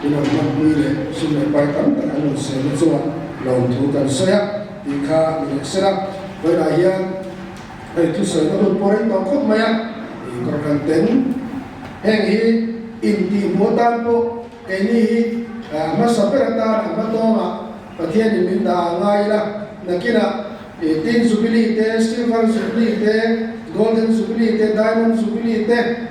in rawn hmanpui leh sum leh pai tam tak an rawn selna chungah lawmthu kan sawi a tih kha ni leh sela. Vawiinah hian hei thusawina hun pawh reng tawh khawp mai a, Kohhran ten heng hi intihhmuh atan pawh keini hi a hmasa ber atan a hma tawngah Pathianin min dah a ngai ila, nakinah Tin Jubilee te, Silver Jubilee te, Golden Jubilee te, Diamond Jubilee te,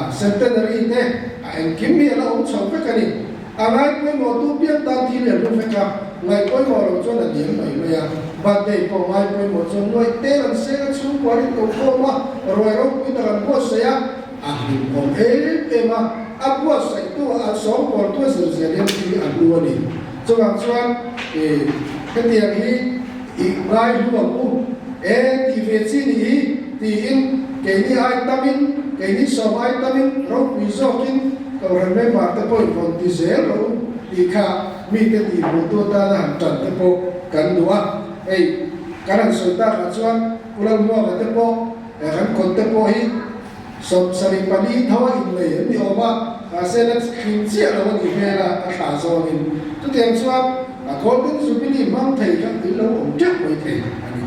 Centenary te, a engkim hi a la awm chho vek a ni. A ngai pawimawh tu piang tan thil hi a hlu vek a, ngaih pawimawh loh chuan a liam mai mai a. Birthday pawh ngai pawimawh chuan nuaih tel an seng a, chhungkua an inko khawm a, ruai ropui tak an buatsaih a, a hlimawm em em a, a buatsaihtu a sawngpawltu a zir zel hian thil hi a hlu a ni. Chuvang chuan hetiang hi i ngai hlu ang u, e tih ve chi nih hi tiin keini ai tamin, keini sawm ai tamin ropui zawkin Kohhran member te pawhin rawn ti zel rawh u tih kha mite tih hmuh tu atana han tan te pawh kan duh a. Hei kan han sawi takah chuan Pu Lalmuaka te pawh kan kawt te pawh hi 74 tho a inlei an ni awm a, mahse la thlin chiah lo a nih hmel a, a thlah zawngin. Chutiang chuan a Golden Jubilee hmang thei kha in lo awm teuh mai thei a ni.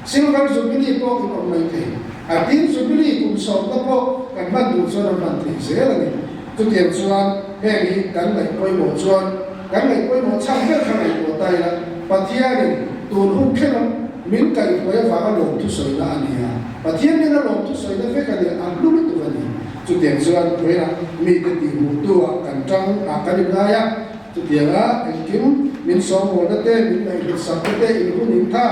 Silver Jubilee pawh in awm mai thei. A tin Jubilee kum sawmna pawh kan hman duh chuan a hman theih zel a ni. Chutiang chuan heng hi kan ngaih pawimawh chuan kan ngaih pawimawh chhan ber kha ngaihtuah ta ila, Pathianin tun hun thleng min kaihhruai avanga lawmthu sawina a ni a, Pathian nena lawmthu sawina vek a ni a, hlu lutuk a ni. Chutiang chuan vawiinah mite tihhmuhtu ah kan tang ah kan inngai a, chutianga engkim min sawmawlna te, min ngaihhlut-sakna te, inhun intha,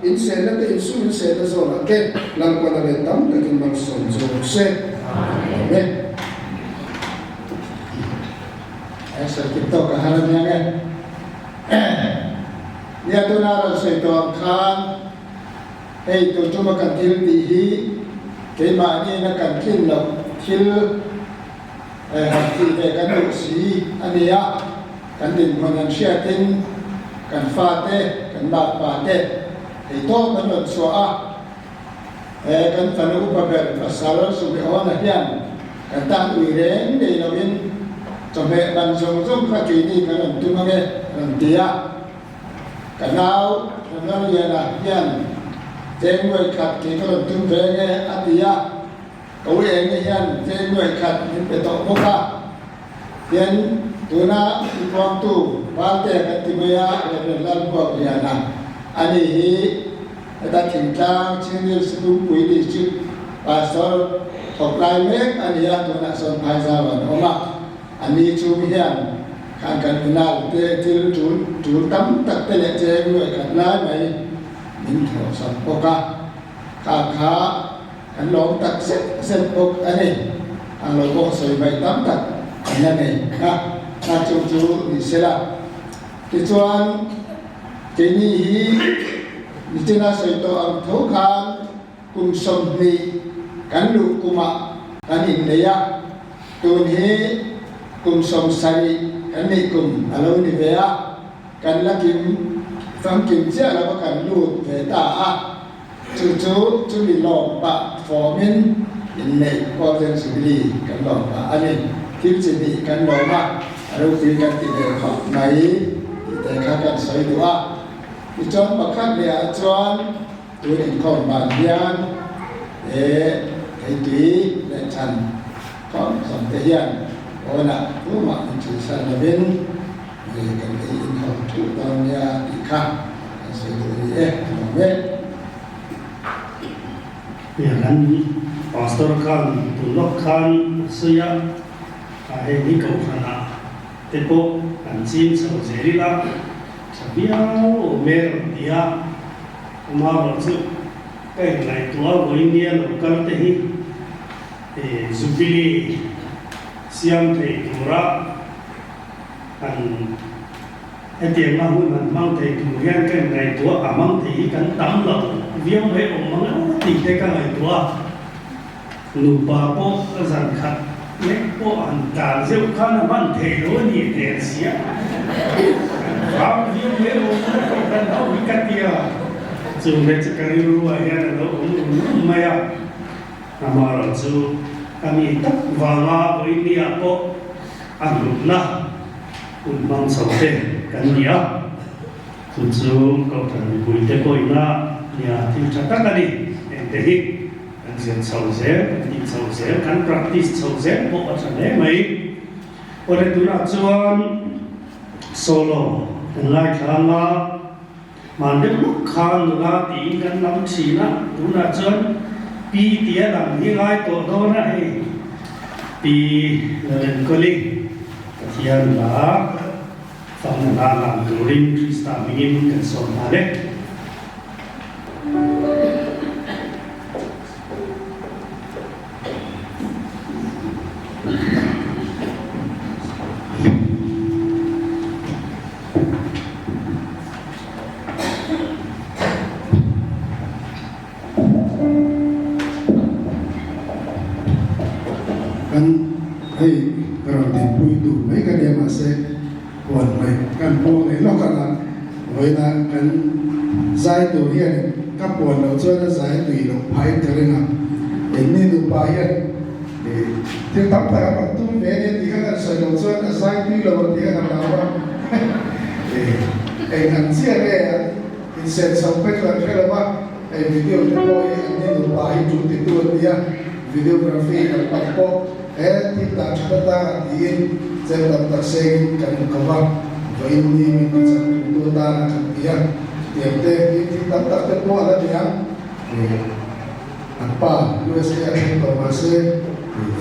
insenna te, insum insenna zawnah te Lalpan a let tam takin malsawm chu rawh se. Amen. Sawi kim tawk a har a nia nge. Nia tuna rawn sawi tawh ang khan hei tur tuma kan thil tih hi keimahniin a kan tlin loh thil han tih ve kan duh si a ni a, kan dinhmun an hriatin kan fate, kan makpa te theitawp an rawn chhuah a. He kan fanu upa ber pasal Sumeona hian kan tan ui reng nei loin chawhmeh ban zawng zawng kha keini kan rawn tum ange a rawn ti a. Ka nau Ramlalliana hian cheng nuai khat kei ka rawn tum ve ange a ti a. Ka ui enge hian cheng nuai khat min pe tawh bawk a. Tin, tuna inpuangtu Valtea kan ti mai a, Rev. Lalbuakliana a ni hi heta thingtlang Chinil Sipumpui District Pastor thawk lai mek a ni a, tunah sawn Phaizau an awm a. A ni chung hian khan kan unau te thil tul tul tam tak te leh cheng luai khat lai mai min thawhsak bawk a, kha kha Kan lawm tak zet zet bawk a ni. Ang lo pawh sawi mai tam tak an la nei a, hna chung chu ni se la. Tichuan, keini hi nichina sawi tawh ang tho khan kum 20 kan luh kumah kan innei a, tun hi kum 70 kan nih kum a lo ni ve a, kan la kim famkim chiah lova kan lut ve ta a. Chu chu chumi lawm pah fawmin inneih Golden Jubilee kan lawm pah a ni. Thil chi hnih kan lawm a, a ropui kan ti ve khawp mai tih te kha kan sawi duh a. Tichuan pakhat leh ah chuan tun inkhawm ban hian he theitui leh chhan khawm khawm te hian pawnah tumah inchhuihsan lovin Ve kan ei in ho thuh dawn nia tih kha kan sawi duh a ni e, a nuam e. Hei kan Pastor khan tun lawk khan a sawi a, hei hi kohhranah te pawh kan ching chho zel ila tha viau awm e rawn ti a, amaherawh chu ka inngaihtuah a vawiin nia lo kal te hi Jubilee siam thei tura An hetianga hun han hmang thei tur hian ka inngaihtuah a hmang thei hi kan tam lo viau mai awm ang emaw tih te ka ngaihtuah a. Nupa pawh a zan khat lek pawh han tlan zeuh khan a hman thei lo a ni hmel sia. Kan vang viau mai awm ang emaw kan ho hi ka ti a. Chung te chu ka rilru ah hian a lo awm rum rum mai a. Amaherawh chu a mi tak vanga vawinia pawh a hlutna hun hmang chho te kan ni a, chu chu Kohhran mipuite pawhina nia thil tha tak a ni. Engte hi kan zir chho zel, kan tih chho zel, kan practice chho zel pawh a tha hle mai. Awle tunah chuan solo kan ngaithla anga. Hman deuh lawk khan nula tiin kan lam thin a, tunah chuan pi tia lam hi ngai tawh dawn a hei. Pi Lalenkawli Pathian hla fakna hla lam turin Krista hmingin kan sawm nghal e. Kan hei ka rawn dinpui tur mai ka nia mahse huan mai kan puang leh lawk ang a, vawiina kan zai tur hian ka puan loh chuan a zai tui loh phahin ka ring a, engni nupa hian Thil tam tak a rawn tum ve ania tih kha kan sawi loh chuan a zai tui lo ang tih kha kan hlau a. Eng ang chiah nge an insen chho pek chu an hre lo va, hei video te pawh hi an ni nupa hi tul titu an ni a, videography kan hman pawh he thil dah that atanga tiin chem tam tak sengin kan in ko va, vawiin ni min ti chak tumtu atana kan ti a, chutiang te hi thil tam tak te pawh a la ni ang. An pa USA a thleng tawh mahse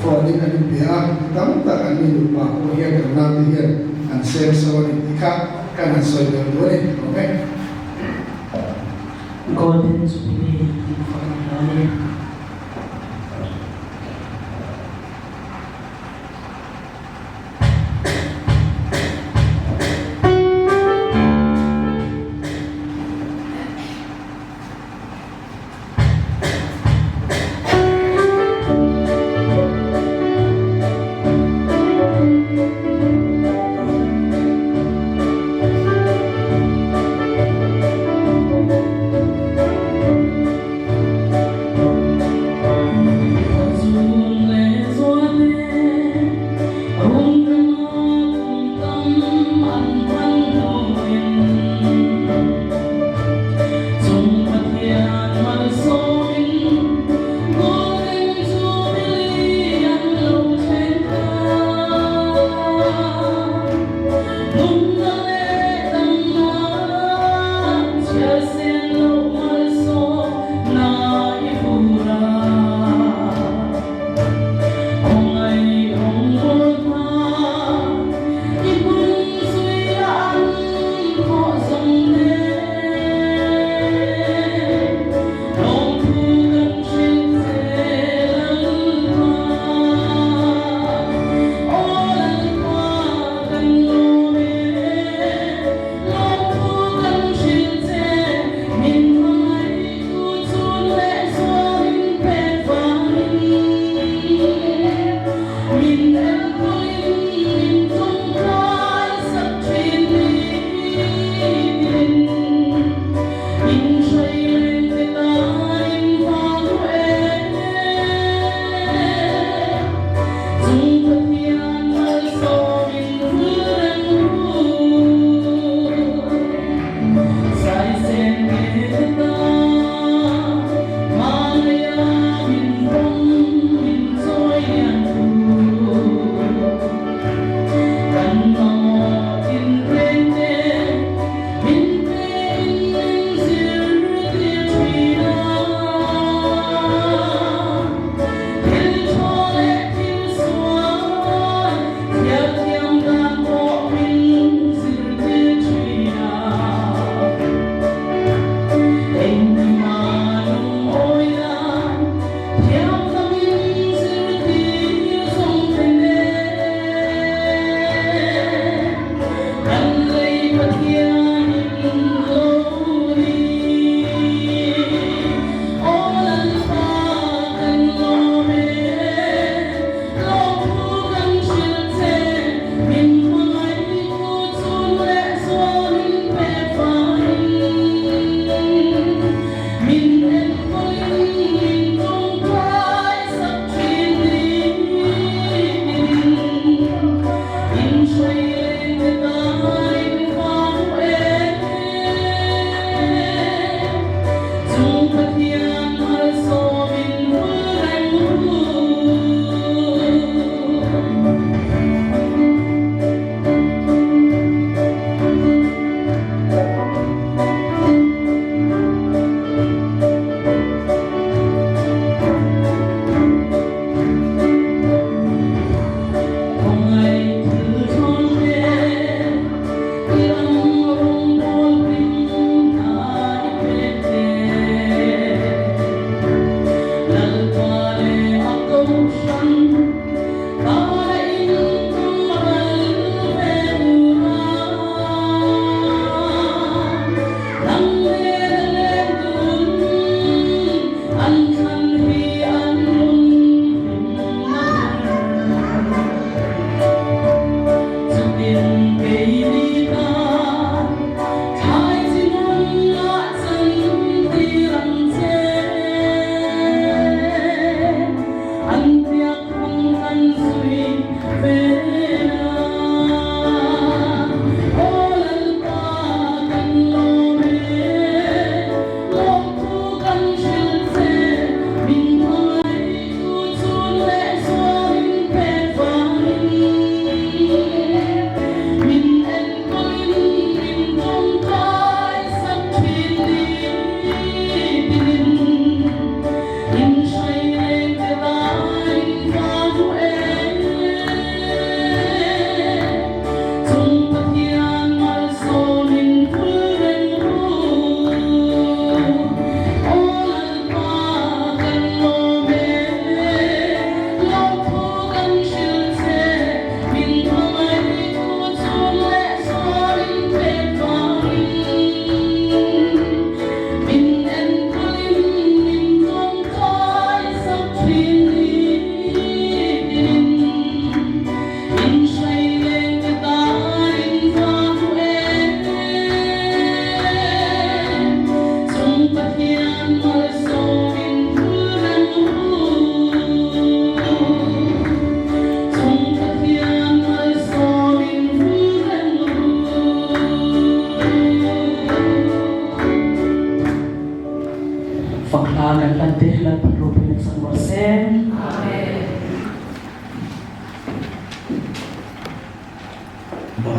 phone in an inbia a, mi tam tak an ni nupa pawh hian kan naute hian an seng so a ni tih kha kan han sawi belh duh a ni awm e. Golden Jubilee tih fak a hla a ni.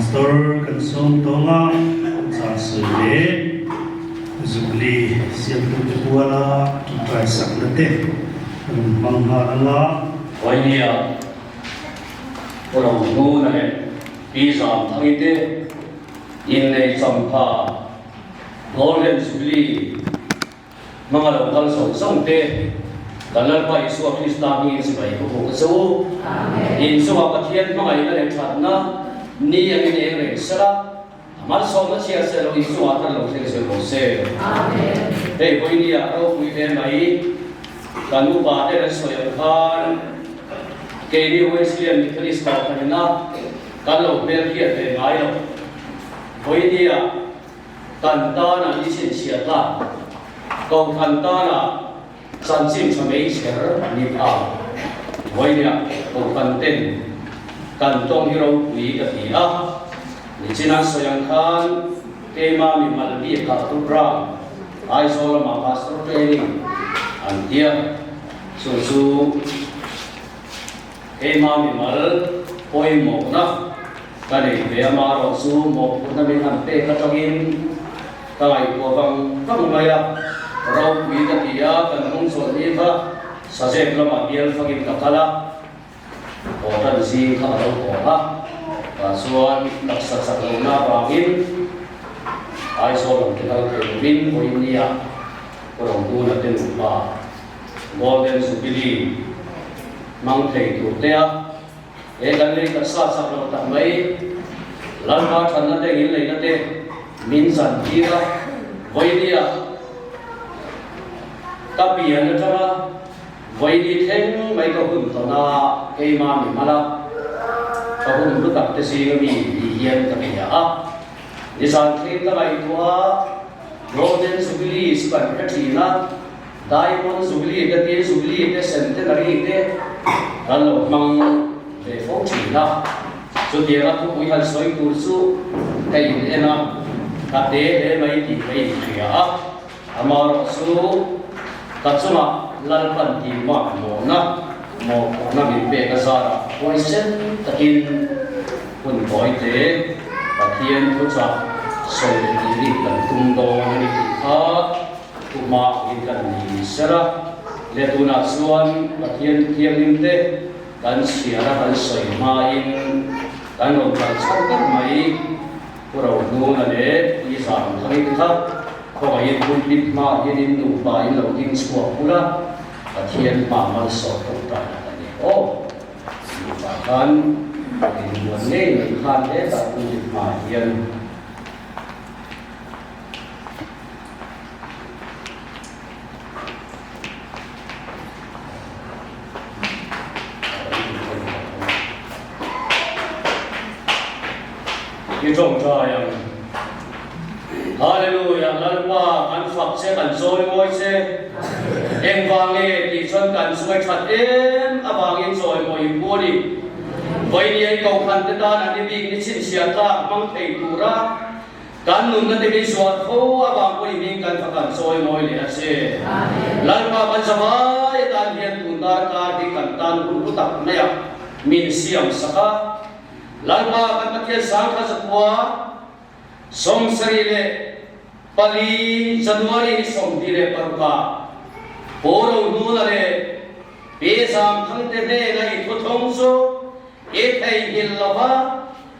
Pastor kan sawm tawng a, cha sawi leh Jubilee siamtute puala ṭawngṭai sakna te kan rawn hmang nghal ang a. Vawinia Pu Rohnuna leh Pi Zamthangi te innei champha Golden Jubilee Hmanga lo kal zawng zawng te, kan Lalpa Isua Krista hmingin sipai ka buk a che u. In chungah Pathian hmangaihna leh thatna ni angin eng reng sela, a malsawmna chhiar se lo in chungah khan lo thleng zel rawh se. Hei vawinia ropui hle mai, kan upa ten an sawi ang khan keini Wesleyan Methodist Kohhranina kan lo hmelhriat ve ngai lo. Vawinia Kan tana i chhinchhiah ta, Kohhran tana chanchin tha mei chher ni pha. Vawinia Kohhran ten kan tawng hi ropui ka ti a, nichina sawi ang khan keima mi mal bik ah Tupra, Aizawl lama Pastor training an tia, chu chu Keima mimal pawimawhna ka nei ve a, marawh chu mawhphurhna min han pek atangin ka ngaihtuah vang vang mai a, ropui ka ti a, kan hnung chawlh ni kha Sazep lamah bial fangin ka kal a, haw tan zing kha a lo haw a, tah chuan taksa chak lohna avangin Aizawl lam te kal thei lovin vawiin nia Rawngtuna te nupa Golden Jubilee hmang thei tur te a, he kan lei taksa chak lo tak mai Lalpa thanna te ngilneihna te min zan tir a, vawinia ka pian atanga vawini thleng mai ka hun tawn a, keima mi hmala ka hun hlu tak te zinga mi ni hian ka hria a, nizan thleng ka ngaihtuah a, Golden Jubilee chu kan hre thin a. Diamond Jubilee te tin Jubilee te Centenary te kan lo hmang ve fo thin a, chutianga thupui han sawi tur chu ka in en a, ka te hle mai tih ka inhria a, amaherawh chu ka chungah Lalpan tih mak mawhna mawhphurhna min pek a zarah huaisen takin hun tawi te Pathian thuchah sawi leh tih rik kan tum dawn a ni tih kha Tumah in kan ni ser a, le tunah chuan Pathian thianghlim te kan chhiar a kan sawi hmain kan rawn kal chho ber mai. Pu Rohnuna leh Pi Zamthangin kha khawngaihin pulpit hmaah hian in nupa in lo ding chhuak bul a, Pathian hma malsawm tawk ta a ni aw. Nupa khan inbuan ngei mai khan hetah pulpit hmaah hian. I tawngtai ang. Hallelujah Lalpa kan fak che kan chawi mawi che. Engvang nge tih chuan kan chuai that em avangin chawi mawi i phu a ni. Vawiin Kohhran te tan an i bik ni chhinchhiah tlak hmang thei tura Kan nunna te min zuah tho avang pawhin hming kan fak an chawi mawi leh a che. Lalpa kan zavai atan hian tun darkar hi kan tan hun hlu tak mai a, min siam sak a. Lalpa kan Pathian sangkha zakua 74 January ni 26 ah Pu Rohnuna leh Pi Zamthangte hnena i thuthawng chu i theihnghilh lo va,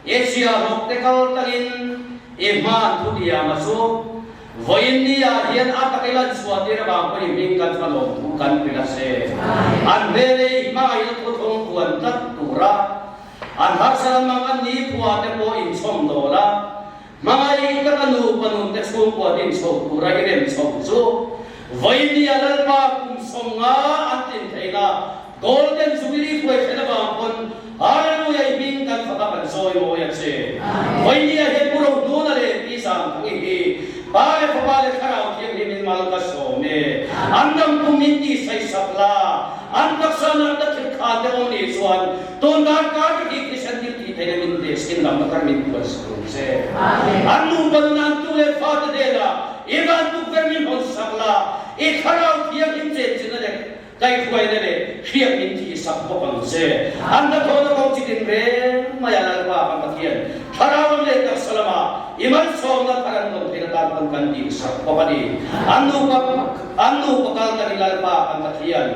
I chhiahhlawk te kal tangin i hman thu diam a chu. Vawiin ni ah hian a tak i lan chhuah tir avang pawhin hming kan thalawm thu kan hrilh a che. An hmel ei hmangaihna thu thawng puan tlat tura an harsa lamang an ni phua te pawh inchhawm dawl a, hmangaih taka nupa nun te chhungkua din chho tura i rem chho chu vawiin ni ah Lalpa kum 50 an tlin theihna Golden Jubilee hruai thlen avang pawn Hallelujah i hming kan fak a kan sawi mawi a che. Vawinia hian Pu Rohnuna leh Pi Zangthangi hi Pa leh Fapa leh Thlarau Thianghlim in mal ka sawm e. An dam kum min tih sawi sak la, an taksa natna thil khan te awm nih chuan tun dan kar te hi thisen thil tih theihna min test in lam athar min puan sak ang che. An nupa nun an tu leh fa te hnenah i van tukverh min hawn sak la, i Thlarau Thianghlim chenchilhna leh Kaihruaina leh hriat min tihsak bawk ang che. An hnathawhna kawng chi tin reng mai a Lalpa kan Pathian. Thlarau lam leh taksa lama i malsawmna thar an dawn theihna tan pawn kan dihsak bawk a ni. An nupa an nupa kal kan i Lalpa kan Pathian.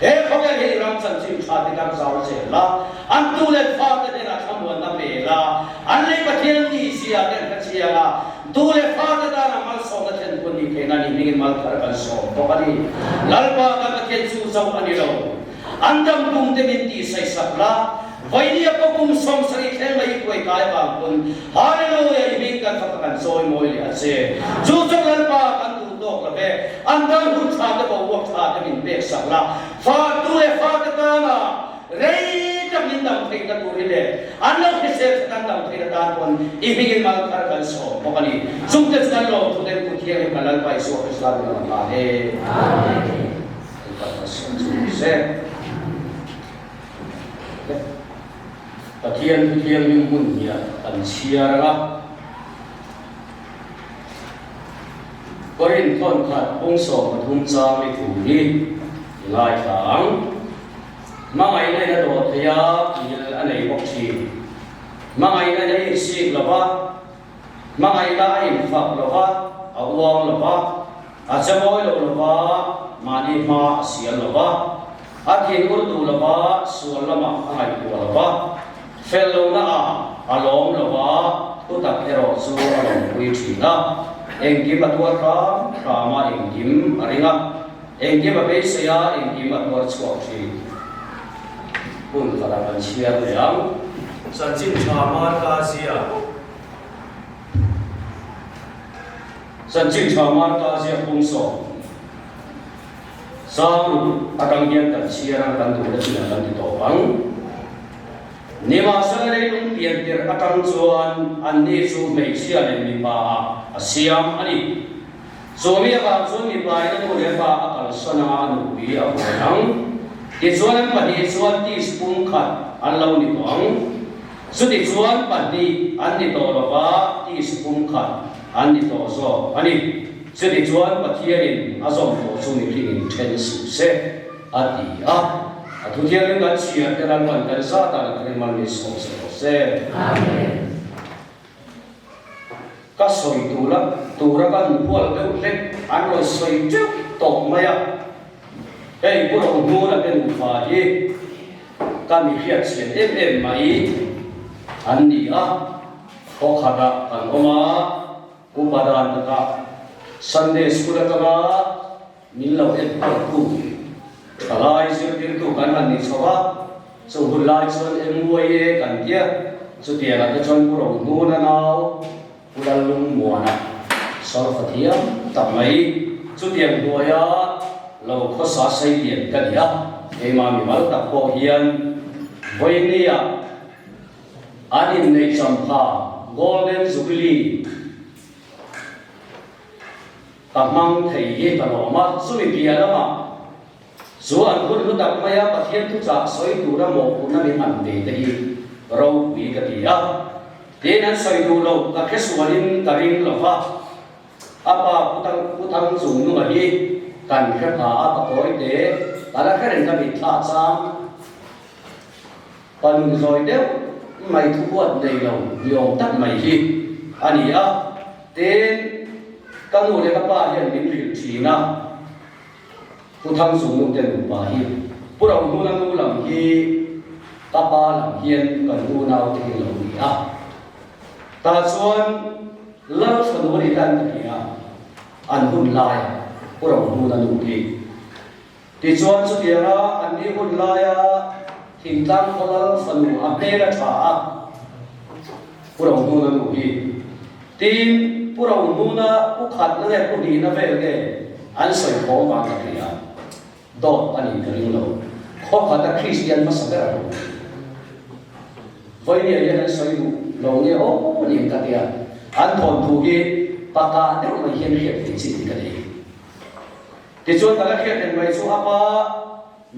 He khawvel hi i ram chanchin tha te kar zau zel la, an tu leh fa te hnenah thlamuanna pe la, an lei Pathian ni zia te an hre chiang a, tu leh fa te tana malsawmna thlen pawh ni theihna ni hmingin mal thar kan sawm bawk a ni. Lalpa kan Pathian chu zo a ni lo. An dam kum te min tih saihsak la, Vainia pawh kum 70 thleng mai i hruai kai vang pawn Hallelujah i hming kan faka kan chawi mawi leh a che. Chu chu Lalpa kan duh tawk lo ve, an tan hun tha te boruak tha te min pek sak la, fa tu leh fa te tana rei tak min dam theihna tur hi leh an lo hrisel tha kan dam theihna tan pawn i hmingin mal thar kan sawm bawk a ni. Chungte chu kan lawmthu ten kut hiangin kan Lalpa Isua Krista min rawn hlan e. Amen. Pathian thu thianghlim hmun hian kan chhiar ang a. Korinth thawnkhat pung 13 chang i thu hi i ngaithla ang. Hmangaihna in a dawh thei a, thil a nei bawk thin. Hmangaihna in a insik lo va, Hmangaihna a infak lo va, a uang lo va, a chemawi lo lo va, mahni hma a sial lo va, a thin ur duh lo va, sual lamah a ngaihtuah lo va, fel lohna ah a lawm lo va, thutak erawh chu a lawmpui thin a, engkim a tuar hram hram a, engkim a ring a, engkim a beisei a, engkim a tuar chhuak thin. Hun khatah kan chhiar leh ang. Chanchin tha Marka zia. Chanchin tha Marka zia pung sawm sang ruk atang hian kan chhiar ang kan duhna chinah kan ti tawp ang. Nimahsela leilung pian tirh atang chuan anni chu hmeichhia leh mipa ah a siam a ni. Chu mi avang chuan mipa in a nu leh pa a kalsan anga a nupui a buai ang. Tichuan an pahnih chuan teaspoon khat an lo ni tawh ang. Chutichuan pahnih an ni tawh lova teaspoon khat an ni tawh zawk a ni. Chutichuan Pathianin a zawm tawh chu mihringin then suh se a ti a. A thuthianghlim kan chhiar te Lalpan kan zat ah kan rinmal mi sawm se rawh se. Amen. Ka sawi tura tura ka nuhual deuh hlek an rawn sawi teuh tawh mai a, hei Pu Rohnuna te nufa hi ka mi hriat chhiat em em mai an ni a, khawkhatah kan awm a, upa dan takah Sunday School atanga min lo enkawl tu thalai zirtirtu kan han ni chho a, chu hun lai chuan MYA kan tia, chutiangah te chuan Pu Rohnuna nau Pu Lallungmuana sawrfa thiam tak mai chutiang hnuaia lo khawsa sei lian ka ni a, keimah mimal tak pawh hian vawinia an inneih champha Golden Jubilee Ka hmang thei hi ka lawm a, chumi piah lamah chu an hun hlu tak mai a, Pathian thuchah sawi tura mawhphurhna min han pe te hi ropui ka ti a. Tin, an sawi duh lo, ka hre sualin ka ring lo va, a pa Pu Thang Chung nunga hi kan hre pha a, ka tawi te, ka la hre reng ka mitthla chang. Pa nun zawi deuh mai thu huat nei lo ni awm tak mai hi a ni a, tin, ka nu leh ka pa hian min hrilh thin a, Pu Thangzungnu te nupa hi, Pu Rohnuna nu lam hi ka pa lam hian kan unau te hi lo ni a, tah chuan Lalthanu a ni tan ka hria, an hun lai Pu Rohnuna nu hi. Tichuan chutianga an ni hun laia thingtlang khaw lal fanu a hmel a tha a, Pu Rohnuna nu hi. Tin, Pu Rohnuna pu khatna leh pu hnihna vel nge an sawi khawm vang ka hria. Dawt a nih ka ring lo. Khaw khata Kristian hmasa ber a lo ni. Vawinia hian an sawi duh lo nge aw niin ka tia. An thawnthu hi pakah deuh mai hian hriat theih chin hi ka nei. Tichuan ka la hriat reng mai chu apa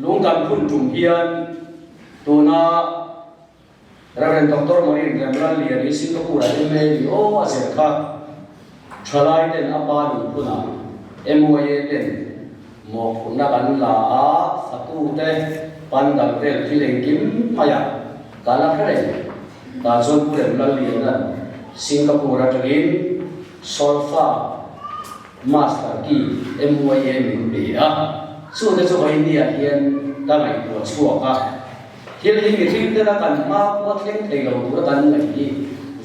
lung kan phun tum hian tuna Rev. Doctor Maureen Remlal Lian hi Singapore ah MA ni aw a zir kha thalai ten apa lung phun ah MYA ten mawhphurhna kan la a fatu te pandal vel thil engkim mai ah ka la hre reng. Tah chuan Pu Remlalliana'n Singapore atangin Solfa Master Key MYA min pe a, chute chu vawinia hian ka ngaihtuah chhuak a. Thil hi mihring tena kan hma pawh a thleng thei lo tura kan ngaih hi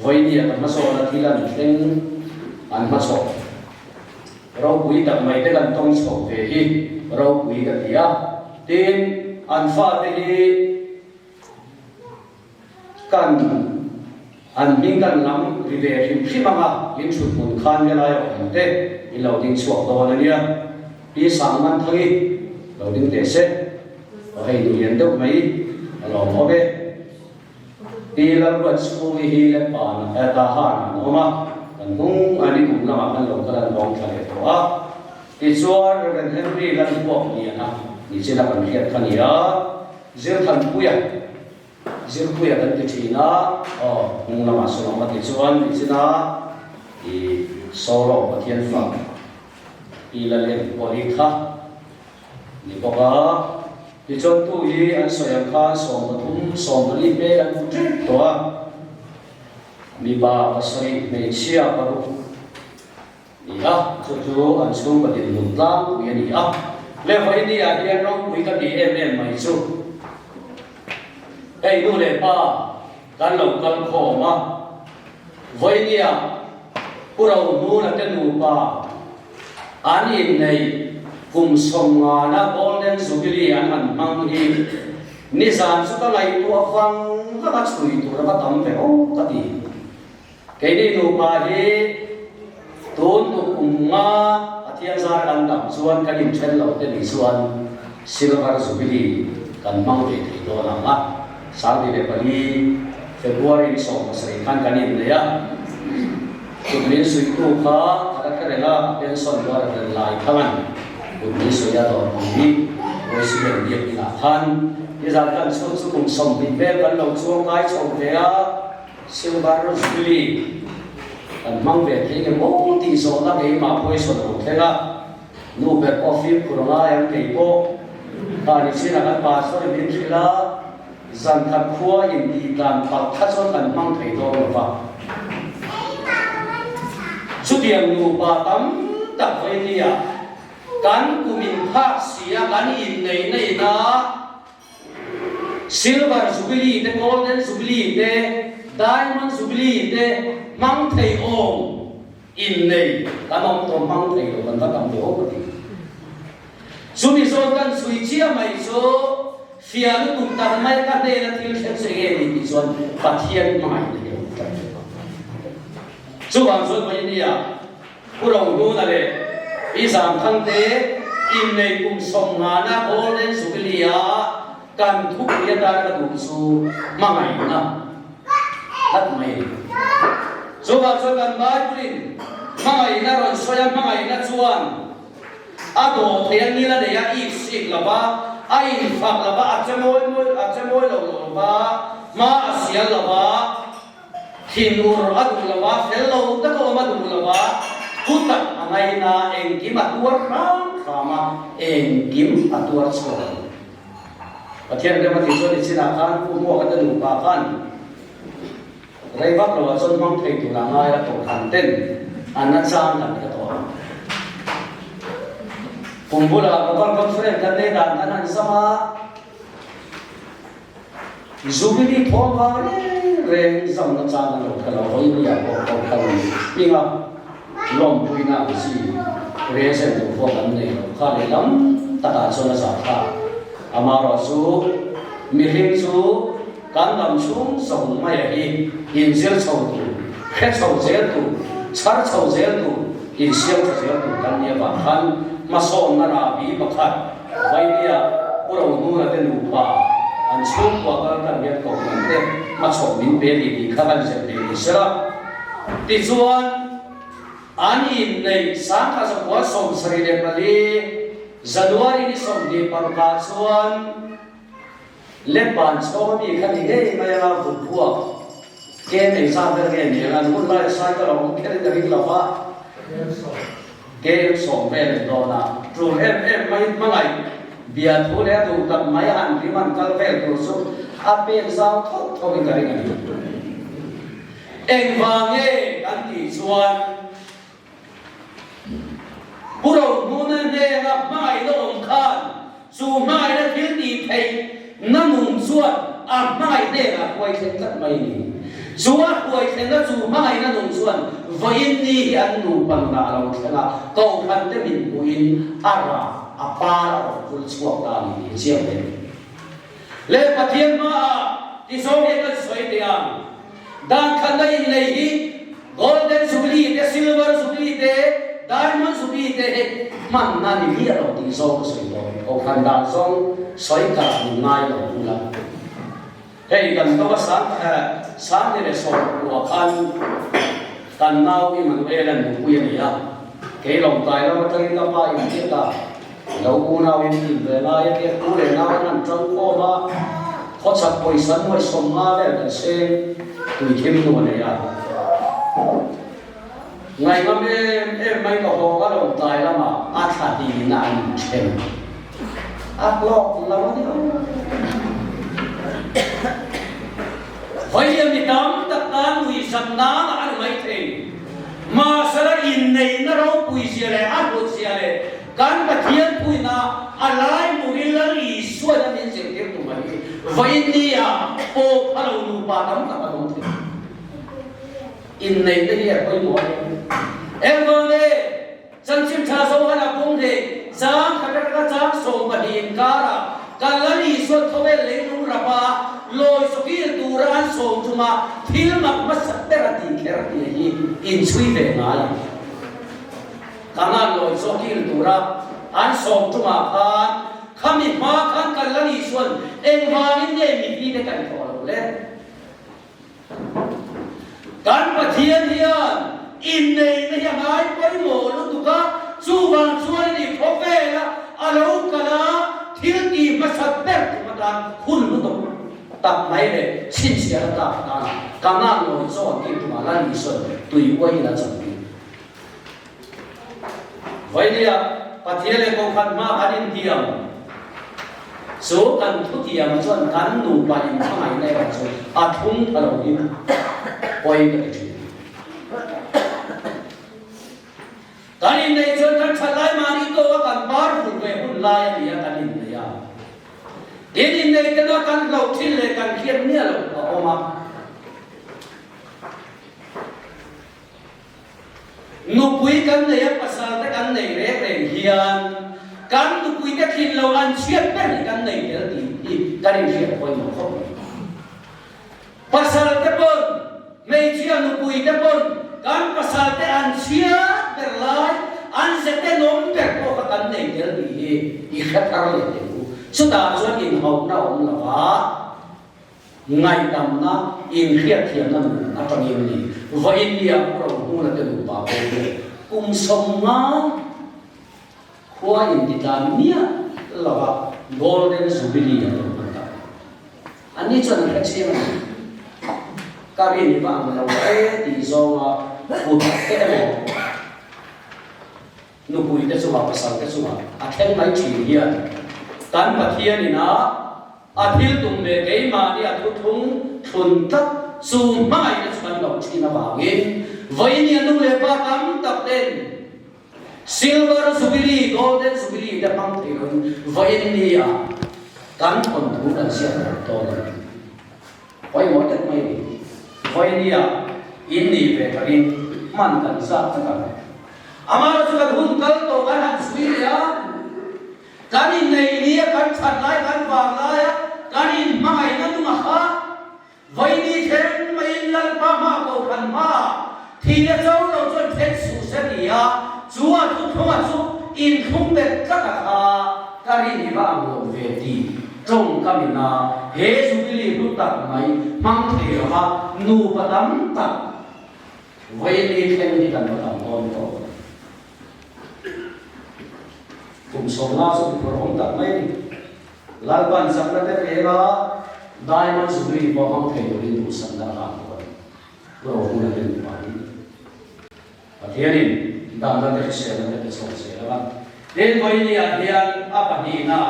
vawinia ka hmasawna thil an thleng an hmachhawk. Ropui tak mai te kan tawng chhoh ve hi ropui ka ti a, tin an fate hi kan an hming kan lam ri ve hrim hrim ang a, in thut hmun khan helai a awm te in lo ding chhuak dawn a nia, Pi Sangmanthangi lo ding teh se, aw hei duhlian deuh mai a lawm awm e. Pi Lalruatchhungi hi Lepan eh Tahan an awm a, kan hnung a ni kum lamah kan lo kal an lawng thla leh tawh a. Tichuan Rev Henry Lalbuak Liana nichina kan hriat kha ni a, Zirthanpuia, Zirpuia kan ti thin a, aw hnung lamah sawn a awm a tichuan nichina i Solo Pathian fak Pi Lalengkawli kha Ni bawk a, tichuan tu hi an sawi ang khan 13, 14 hmel an hmu tep tawh a, mipa pasarih hmeichhia paruk ni a, chu chu an chhungkaw dinhmun tlangpui a ni a. Le vawiini ah hian ropui ka ti em em mai chu hei nu leh pa kan lo kal khawm a, vawiini ah Pu Rohnuna te nupa an inneih kum sawmngana Golden Jubilee an han hmang hi nizan chu ka ngaihtuah vang vang a chhui tur a va tam ve aw ka ti. Keini nupa hi tun tuk kum nga Pathian zar kan dam chuan kan inthen lo te nih chuan Silver Jubilee kan hmang ve thei dawn ang a. 24 February ni 17 khan kan innei a, kut min suihtu kha ka la hre reng a, a pension rual a tel lai khan kut min suih a dawr pui hi Wesley biak inah khan nizan kan chhun chu kum 20 vel kan lo chuang kai chho ve a, Silver Jubilee kan hmang ve thei nge maw tih zawhna keimah pawisa lo thleng a, nu ber pawh fimkhur a ngai ang kei pawh kha ni chin a kan pastor in min hrilh a, Zan khat khua in tih dan palh kha chuan kan hmang thei dawn lo va. Chutiang nupa tam tak vawinia kan kum in phak si a kan inneihna ina Silver Jubilee te, Golden Jubilee te, Diamond Jubilee te hmang thei awm innei kan awm tawh hmang thei lo kan va tam ve awk a ti. Chumi zawn kan chhui chiah mai chu Fia lutuk tak mai ka hnena thil thleng chu enge ni tih chuan Pathian hmangaih na hi a awm tlat ve bawk. Chuvang chuan Vawinia Pu Rohnuna leh Pi Zamthangte innei kum 50na Golden Jubilee-a kan thupui atan ka duh chu hmangaihna tlat mai a ni. Chuvang chuan kan Bible-in hmangaihna rawn sawi a, hmangaihna chuan A dawh thei a ngil a nei a, ik sik lo va, a infak lo va, a che mawi mawi, a che mawi lo lo va, hma a sial lo va, thinur a duh lo va, fel lo taka awm a duh lo va, thutak a ngaina, engkim a tuar hram hram a, engkim a tuar chhuak a ni. Pathian rem a tih chuan i chinah khan Pu Hmuaka te nupa khan Rei vak lo ah chuan hmang thei tur ah ngai a kohhran ten an a chang kan hre tawh ang. Kum bulah local conference kan nei dan kan han zam a, Jubilee thawm vang reng reng zamna chang an lo hre lo, Vawinia pawh kohhran hminga lawmpuina ang chi reason tur pawh kan nei lo kha lehlam takah chuan a zahthlak. Amaherawhchu mihring chu Kan dam chhung zawng maia hi inzir chho tur, hre chho zel tur, chhar chho zel tur, insiam tha zel tur kan nih avang khan hmasawnna rahbi pakhat Vainia Pu Rohnuna te nupa an chhungkua kal tan hian kohhran te hmachhawp min pe ni tih kha kan zir thei ni sela. Tichuan, an inneih 1974 January ni 26 ah chuan, Lepan chhawng ami kha ni ngei mai anga vut buak ke nei zat vel nge ni anga an hun laia cycle a awm kher in a ring lo va, ke em sawm vel in dawn a tul em em mai in hmangaih bia thu leh a duh tak mai a han rim han kal vel tur chu a pen zau thawk thawk in ka ring a ni. Engvang nge kan tih chuan Pu Rohmuna hnena hmangaihna awm khan chu hmangaihna thil tih theih na nung chuan a hmangaih hnenah hruai thleng tlat mai a ni. Chu a hruai thlenna chu hmangaihna nung chuan vawiin ni hi an nupa nunah a lo thleng a, Kohhran te min hmuhin a rah a par a rawn vul chhuak ta a ni tih chiang hle. Leh Pathian hmaah tizawng hian kan sawi teh ang. Dan khatna innei hi Golden Jubilee te, Silver Jubilee te, Diamond Jubilee te hi hmanna ni miah lo tih zawng ka sawi dawn. Kohhran dan zawng sawi karah min ngai lo bul a. Hei kan to a sang ni leh sawm khan kan nau Emmanuel-a nupui a ni a, kei lawmtlai lam atangin ka pa inbiak a, Lo unau in in ve lai a tia tu leh nau an han tang khawm a, khawchhak pawisa nuai 50 vel kan seng tui thim hnu a nei a. Ngaihngam em em mai ka haw ka rawn tlai lamah a thla hlin a an inthen a hlawk lo a ni aw. Vawiin mi tam tak tan nuihzam nan a ni maithei. Mahsela inneihna ropui zia leh a hlut zia leh Kan Pathian puina a lai murin Lal Isuain a min zirtir tum a hi. Vawiin ni ah pawh pha lo nupa tam tak an awm thei. Inneihna hi a pawimawh a ni. Engvang nge Chanchin Tha Zohana pung hle chang khat atanga chang 12 inkarah kan Lal Isuan khawvel leilung rapa lawi sawkil tura an sawm chunga thil mak hmasa ber a tih kher tih hi inchhui ve ngai. Kanan lawi zawk il tura an sawm tumah khan khami hma khan kan la nih chuan engvangin nge mipi te kan thawh lo le? Kan Pathian hian inneihna hi a ngai pawimawh lutuk a, chuvang chuan ni khawvela a lo kal a thil tih hmasa ber tum atan hun lutuk tak mai leh chhinchhiah a tlak atan Kanan lawi zawk an tih tumah la nih chuan tui uai in a chantir. Vainia, Pathian leh Kohhran hma kan intiam chu kan thutiam chuan kan nupa inhmangaihna erawh chu a thlung tha lo hi pawi ka ti thin. Kan inneih chuan kan that lai mahni tawka kan par vul ve hun lai a ni a kan inneih a. Tin, inneih tena kan hlauh thin leh kan hriat miah loh a awm a. Nupui kan nei a, pasal te kan nei reng reng hian kan nupui te thin lo an chhiat ber hi kan nei tel tih hi kan inhriat pawimawh khawp mai. Pasal te pawn, hmeichhia nupui te pawn kan pasal te an chhiat ber lai, an ze tenawm ber pawh kha kan nei tel tih hi i hre thar leh teh u. Chutah chuan inhauhna awm lova. Ngaihdamna, inhriatthiamna nun atangin ni. Vawiin nia Pu Rohmuna te nupa pawh hi kum 50 khua intitlan miah lova Golden Jubilee an lo hman ta. Anni chuan an hrechiang a ni. Ka rin va ang lo e tih zawnga kut te emaw nupui te chungah pasal te chungah a thleng mai thin hian kan Pathian ina A thil tum leh keimahni a thuthung thlun tlat chu hmangaihna chu kan lo thin avangin vawiin a nu leh pa tam tak ten Silver Jubilee, Golden Jubilee te hmang thei loin vawiin ni ah kan thawnthu kan ziak lo dawn a ni. Pawimawh deuh mai a ni. Vawiin ni ah in nih ve ka ring hman kan zat vek ang. Amah chu kan hun kal tawh kan han chhui leh a. Kan inneih ni a kan that lai kan vang lai a kan inhmangaihna nung a kha Vaini thleng maiin Lalpa hma Kohhran hma ah thihna cho lo chuan then suh se ti a chu a thuthlunga chu inthlung bet tlat a kha ka rin hi va ang lo ve ti tawngkam ina he Jubilee hlu tak mai hmang thei lova nupa tam tak Vaini thleng hi kan va tam dawn tawh. Kum 50 chu phur awm tak mai a ni. Lalpan chakna te pek a, Diamond Jubilee pawh hmang thei turin duhsakna a hlan tawh a ni. Pu Rohmuna te nupa hi Pathianin damna te hriselna te pe chho zel ang a. Tin, Vawinia hian a pahnihna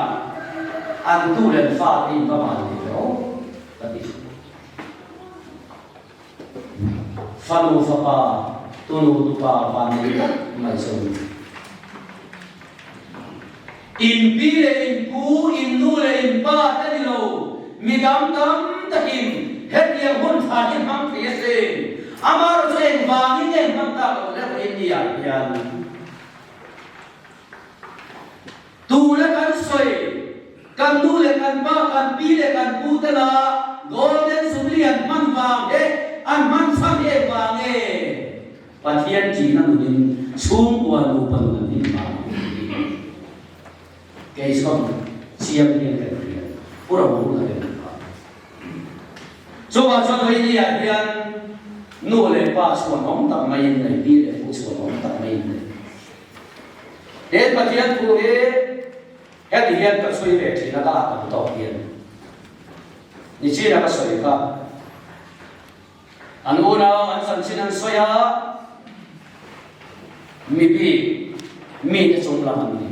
an tu leh an fate in va van nei ve aw ka ti. Fanu fapa, tunu tupa vannei tak mai chu a ni. In pi leh in pu, in nu leh in pa te ni lo, mi dang tam takin hetiang hun tha hi hmang thei a sin. Amaherawhchu chu engvangin nge hmang tak lo le vawiin ni ah hian tuna kan sawi, kan nu leh kan pa, kan pi leh kan pu te la Golden Jubilee an hman vang he, an hman chhan em vang nge? Pathian ṭihna nunin chhungkua nupa nun an hlim vang a ni tih hi kei chuan chiang hian ka hria, Pu Rohun a rem kha. Chuvang chuan Vaini-ah hian nu leh pa chhuanawm tak maiin nei, pi leh pu chhuanawm tak maiin nei. He Pathian thu hi heti hian ka chhui ve ṭhin a, ka a tam tawk hian nichina ka sawi kha. An unau an chanchin an sawi a, mi bik mite chung lam an ni.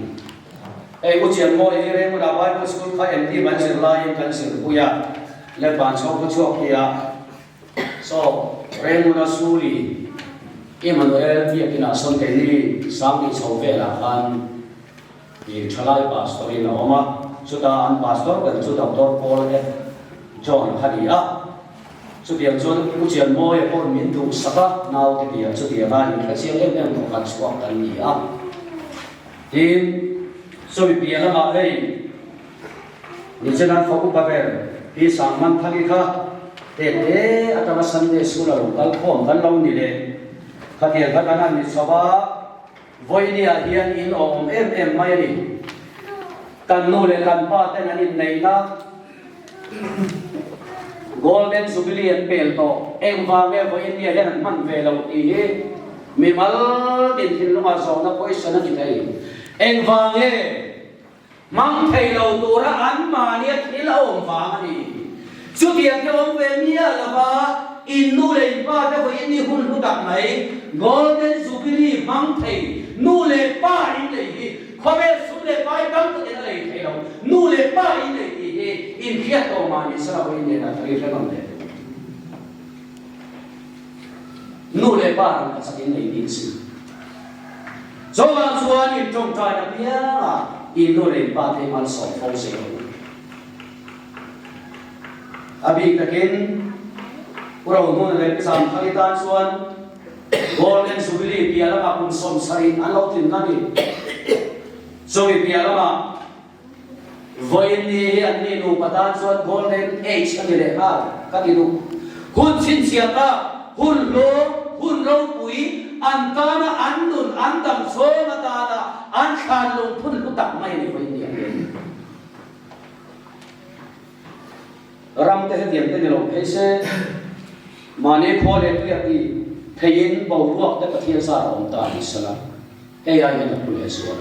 Hei U Chianmawi hi Renguna Bible School kha engti kan zir laiin kan zirpui a, Lepban chhawk chhuak hi a. Saw Renguna Suli Emmanuel biakinah sawn keini Sangni chho velah khan i thalai pastor in a awm a, chuta an pastor ber chu Doctor Paul F. John kha ni a. Chutiang chuan Pu Chianmawia pawh min duhsak a, naute tia chutianga inhrechiang em em tawh kan chhuak kan ni a. Tin, chumi piah lamah hei Nichinan fa upa ber Pi Sangmanthali kha tete atanga Sunday School a lo kal khawm kan lo ni leh khatiang kha kan han ni chho a, Vawinia hian in awm em em mai a ni. Kan nu leh kan pa ten an inneihna Golden Jubilee an pel tawh. Engvang nge Vawinia hian an hman ve lo tih hi mimal tin thinlungah zawhna question a ni thei. Engvang nge Hmang thei lo tura anmahnia thil a awm vang a ni. Chutiang te awm ve miah lova in nu leh in pa te vawiin ni hun hlu tak mai Golden Jubilee hmang thei nu leh pa in lei hi khawvel sum leh pai tam takin a lei thei lo. Nu leh pa in lei tih hi in hriat tawh mahni sala vawiin nena ka ri hrem ang le. Nu leh pa rang kha chakin nei bik si. Chuvang chuan in tawngtai apiangah in nu leh in pa te malsawm fo zel ang u. A bik takin Pu Rohmun leh Pi Zamthali tan chuan Golden Jubilee piah lamah kum 70 an lo tlin na ni. Chumi piah lamah Vawiin ni hi an ni nupa tan chuan Golden Age a ni leh nghal ka ti duh. Hun chhinchhiata, hun hlawm, hun ropui, an tana an nun an dam chhawng atana an thlan lungphun hlu tak mai a ni vawiin ni ang hian. Ram te hetiang te ni lo phei se, mahni khua leh tui a ti theiin boruak te Pathian zar a awm ta a ni sela. Hei ai hian a phu leh zual.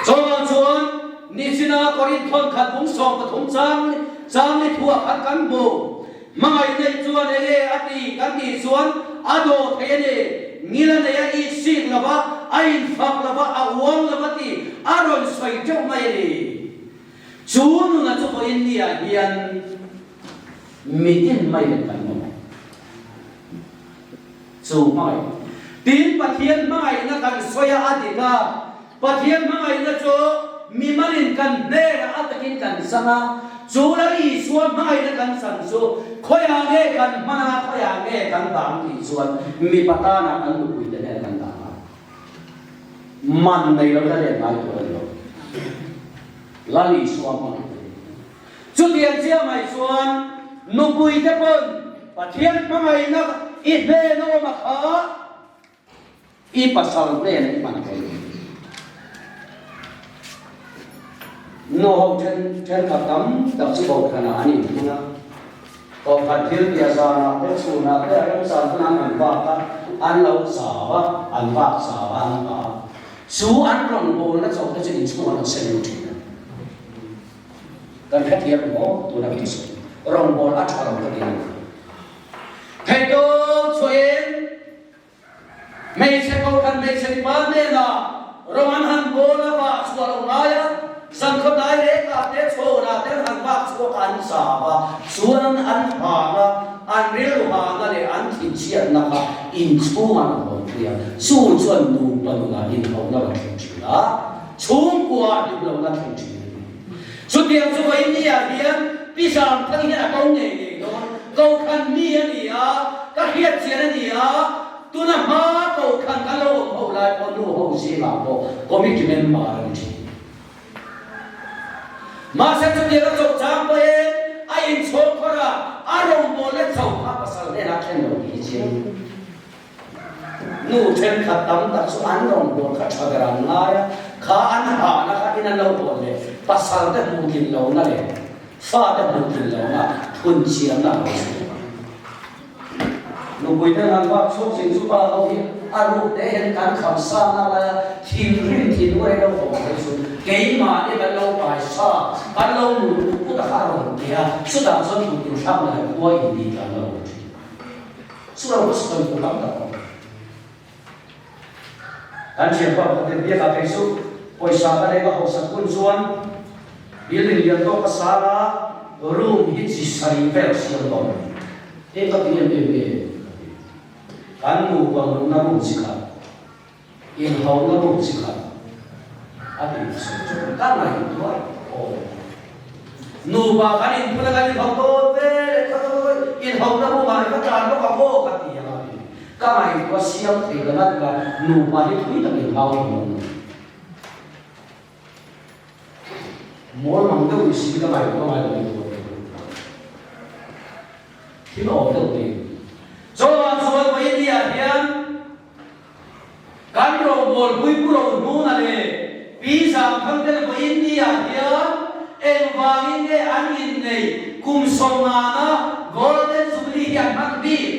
Chuvang chuan nichina Korinth thawnkhat bung 13 chang chang ni thuah khan kan hmu. Hmangaih neih chuan enge a ti kan tih chuan a dawh thei a ni. Ngil a nei a isik lova, a infak lova, a uang lova tih a rawn sawi teuh mai a ni. Chu nuna chu vawiin niah hian mitin mai hian kan mamawh. Chu hmangaih. Tin, Pathian hmangaihna kan sawi a, a dik a. Pathian hmangaihna chu mimalin kan hnenah a takin kan chang a. Chu Lal Isua hmangaihna kan chan chu khawiah nge kan hman a, khawiah nge kan dang tih chuan mipa tana kan nupuite hnenah kan dang a. Man nei lo la let ngai tur a ni lo. Lal Isua hmangaihna hi. Chutiang chiah mai chuan nupuite pawn Pathian hmangaihna i hnen a awm a kha i pasal hnenah i hman thei. Nu ho then thenkhat tam tak chu kohhranah an inhmang a, kohhran thil tia zanah te chhunah te a remchan huna an han vak a, an lo chau a, an vak chau a, an pa a. Chu an rawngbawlna chawhte chu inchhungah an rawn seng lut thin a. Kan hrethiam maw tuna ka thusawi rawngbawl a tha lo ka ti a ni. Theitawp chhuahin hmeichhe kohhran hmeichhe mipa hnenah rawng an han bawl a vah chhuah loh ngai a, zan khaw dai leh kah te chhawnah te an han vak chhuak a an zam a, chuan an hang a, an rilru hang a leh an thinchhiatna kha. Inchhungah rawn hawn pui a, chu chuan nupa nunah inhauhna rawn thleng thin a, chhungkuaah hlimlohna thleng thin a ni. Chutiang chu vawinia hian Pi Zamthang hian a ko ngei ngei dawn, Kokhan mi a ni a, ka hriat chian a ni a, tuna hma Kokhan kan lo awm ho lai pawh nu ho zingah pawh committee member a ni thin. Mahse chutiang a chauh chang pawhin a inchhawng khawr a, a rawngbawlna chauh kha pasal hnenah thlen lo tih hi chiang. Nu thenkhat tam tak chu an rawngbâwl kha tha ber an ngai a, kha an hahna kha in an lo bawl leh pasal te hmuh tlin lohna leh fa te hmuh tlin lohna phun chianna a lo chhuak a. Nupui ten han vak chhuak zing chu pa ho hi a ruk te hian kan kham sa na lai a, thinrim thin uai lo vawng te chu keimahni kan lo pai sa, kan lo mut put a kha a rawn ti a, chutah chuan kut inthlak na leh khua intih tlan a lo thin. Chu lo ka sawi tur tam tak awm. Kan thianpa pakhat in biakah kei chu pawisa ka leng a hausak hun chuan building lian tawk ka sang a, room hi chi sarih vel siam dawn a ni. Hei ka ti em em nge ka ti. Kan nupa nunna room chi khat, inhauhna room chi khat a ti ka sawi chu ka ngaihtuah aw. Nupa kan inphun a kan inhauh dawn ve leh kha chu inhauhna room ah i va tlan bawk ang aw ka ti ang a ti. Ka ngaihtuah siam thei la ngat la nupa hi thui tak inhau thei lo ni. Mawl mang deuh ni si ka ngaihtuah ngai lo ni tur a ni. Thil awm deuh ni. Chawlhah chuan vawiin hian kan rawngbawl pui pu ro hnuna leh Pi Zangthang ten vawiin hian engvangin nge an innei kum sawmngana Golden Jubilee hi an hman bik?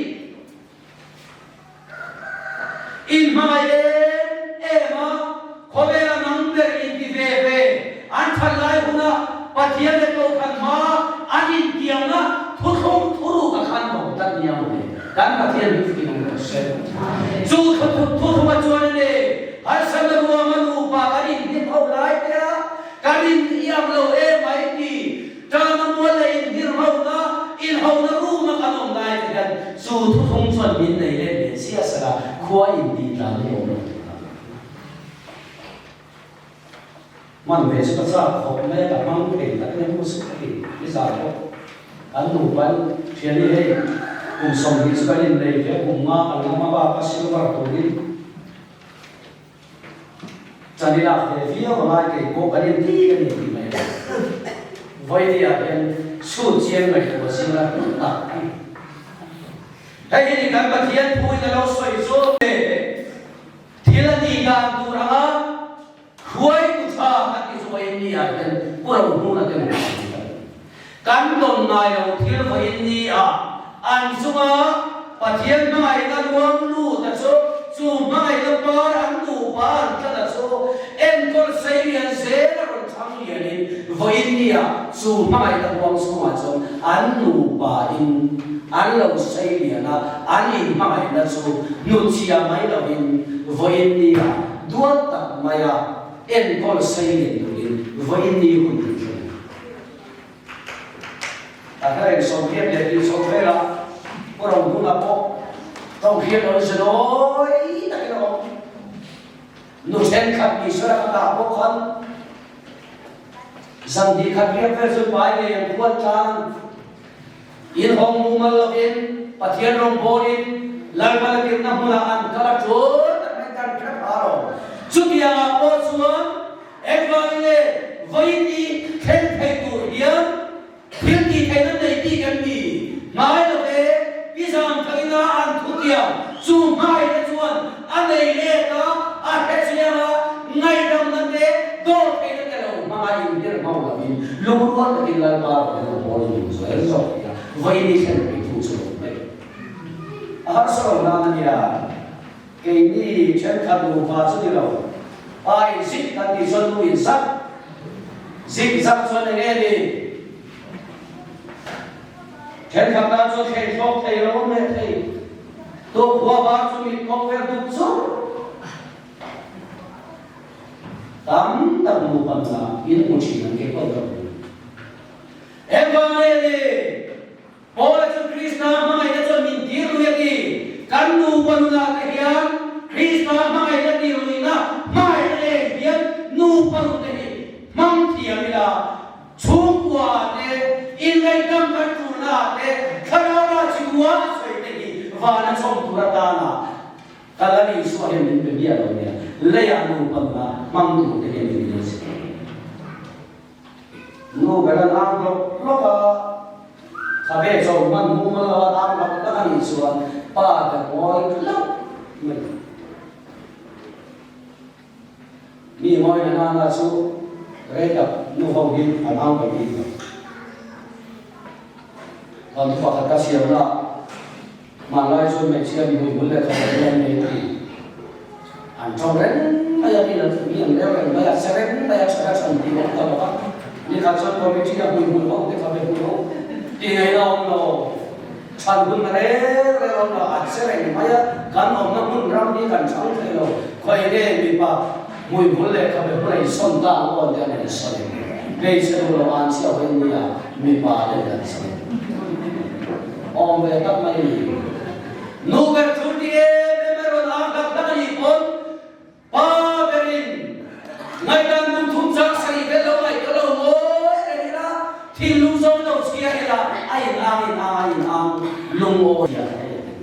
Inhmangaih em em a, khawvela nang ber inti ve ve an that lai huna Pathian leh Kohhran hma an intiamna thuthlung thuruk a khan bawk tlat nia maw le. Kan Pathian hi fikin an rawn hre. Chu thuthlunga chuan a ne, harsatna ruama nupa kan inhlim ho lai te a, kan iniam lo em mai ti Ṭana mual leh inhirhona, inhona room-a kan awm lai te hian chu thuthlung chuan min nei let leh chiah sak a, khua intih tlan hi awm lo tur a. Hman ve chu ka chak khawp mai a, ka hmang thei tak in a hmu sup a ti, ni zan pawh kan nupa in thiani hei kum 20 chu kan innei ve a, kum nga kan la hma bak a silver turin Chan i lak ve viau a ngai kei pawh kan inti kan inti mai a. Vawinia hian chhut chiang ngaihtuah zing a hmun tak a ni. Hei hi ni kan Pathian thu in a lo sawi chu thil a nih dan tur anga hruaitu tha kan ti chu vawinia hian pu Rohnuna te nupa an ni ta. Kan tawn ngai lo thil vawinia an chunga Pathian hmangaihna ruang lut a chu, chu hmangaihna par an nupa an tlat a chu, enkawl sei lian zel a rawn thlang lianin vawinia chu hmangaihna ruang chhungah chuan an nupa in an lo sei lian a, an inhmangaihna chu hnutchhia mai lovin vawinia duat tak maia enkawl sei lian turin vawiini hun kan thleng a ni. A hla eng sawm hian leh tih chho velah Pu Rohmuna pawh tawng hian lo inse nawi takin a awm. Nu thenkhat Israel a tah pawh khan zan hnih khat riak vel chu pai ngei an khuan tlang. In hawng mumal lovin Pathian rawngbawlin Lalbala tirhna hmunah an kal a tul tak mai kan hre pha lo. Chutiangah pawh chuan Engvangin nge vawiin i thleng thei tur hian thil tih theihna nei tih kan ni ngai lo ve? Pi Zangthangina an thutiam chu hmaite chuan a nei let a, a hre chiang a, ngaihdamna te, dawr theihna te lo hmanga inhir hmau lovin lungrual takin Lalpa rawn en a bawl dun zel zawk tia vawiin i thlen thei thu chu lo hnaih a harsa lo nan a nia. Keini thenkhat nupa chu ni lo, pa in zik kan tih chuan nu in zak, zik zak chuan eng nge ni? Thenkhat tan chuan thei thlawk thei lo awm leh thei, tukhua var chu mit kawng vel dup chur. Tam tak nupa nunah in hmu thin ang kei pawh ka hmu. Engvang nge ni? Paula chu Krista hmangaihna chuan min tir lui a ti. Kan nupa. Nupa nunah te hian Krista hmangaihna tih ruihna hmangaihna nen hian nupa nun te hi hmang thiam ila, chhungkua ah te, inngaihtam kan tulna ah te, thlarau rah chi hua a sawi te hi vana chhawm tur atana ka la ni suah hian min pe miah lo nia, leiah nupa nunah hmang tur te hian min ring si. Nu ber an ang hlawk hlawk a, khabe chaw hman mumal lo an ang hlawk hlawk a nih chuan pa ber ngawi hlauh mai. Mi ngawi na na na chu rei tak nu ho hi an ang bai bik lo. Kan thu pakhat ka siam na hmanlai chuan hmeichhia mi hmuihmul leh khabe hi an nei thin. An ṭawng reng mai a, mi an mi an reu reng mai a, che reng mai a, ṭha ka ṭhan tih awm ta lo va. Nikhat chuan committee a hmuihmul ho te khabe hmu ho tih ngaihna awm lo. Ṭhan hun reng reng awm lo, a che reng mai a, kan awmna hmun ram hi kan ṭhang thei lo. Khawi nge mipa hmuihmul leh khabe hmun a insawn ta ang aw tia an insawn. Hmeichhe duh lo an chhiah hawi nia mipa ten kan sawi. Awm ve tak mai a ni. Nu ber thur ti em em a rawn ang hlak hlak a nih pawn pa berin ngaihdan kum thum chang sarih vel lo ngaih ka lo ngawi reng ila thinlung zawng lo chhia ila a in ang in ang a in ang lungawi a thei a ti.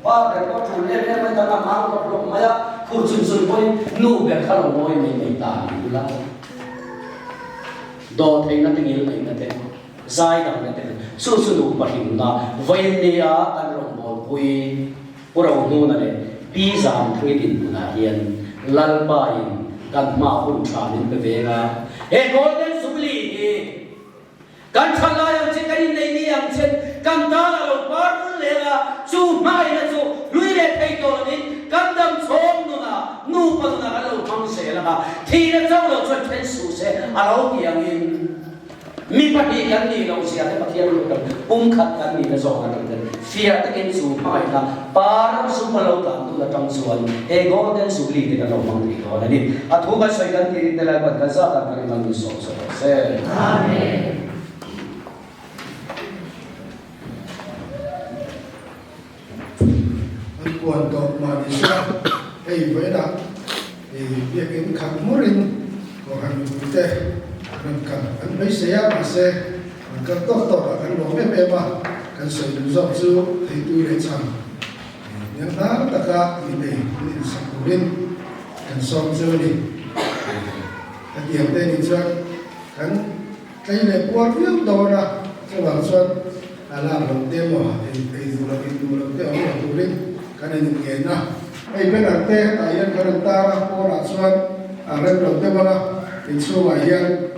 Pa ber pawh tul em em mai danglam ang hlawk hlawk mai a khur chun chun pawhin nu ber kha lo ngawi mai mai ta a ni ula dawhtheihna te ngilneihna te Zai dang na te chu chu nupa hlimna vawiin nia kan rawngbawlpui Pu Rohnuna leh Pi Zamthui dinhmunah hian Lalpa in kan hma hun tha min pe veng a, he Golden Jubilee hi kan tha lai ang che, kan innei ni ang che, kan tan a lo par vul leng a, chu hmangaihna chu hlui leh thei tawh lovin kan dam chhawm nunah nupa nunah kan lo hmang zel ang a, thihna chauh lo chuan then suh se a lo ti angin. Mi pahnih kan nih loh zia te Pathian lut kan pum khat kan nihna zawk an rawn tel. Fiah takin chu hmangaihna pa ram sum a lo tlan tun atang chuan he Golden Jubilee te kan lo hmang thei dawn a ni. A thu kan sawi kan tih te lai pawn kan zat ah kan inman min sawm sawm rawh se. Amen. An puan tawh mah ni se la, hei vawiinah biakinn khat hmurin Kohhran mipuite rawn kal an beisei a, mahse rawn kal tawk tawk ah kan lawm em em a, kan sawi duh zawk chu theitui leh chhang hniam hnar taka innei an insak turin kan sawm chu a ni. Hetiang te nih chuan kan Tlei leh puar viau dawn a, chuvang chuan a lak loh te emaw ei ei duh loh in duh loh te awm lo turin kan in ngen a. Hei banner te hetah hian kan rawn tar a, pawnah chuan a rem lo deuh ang a, inchhungah hian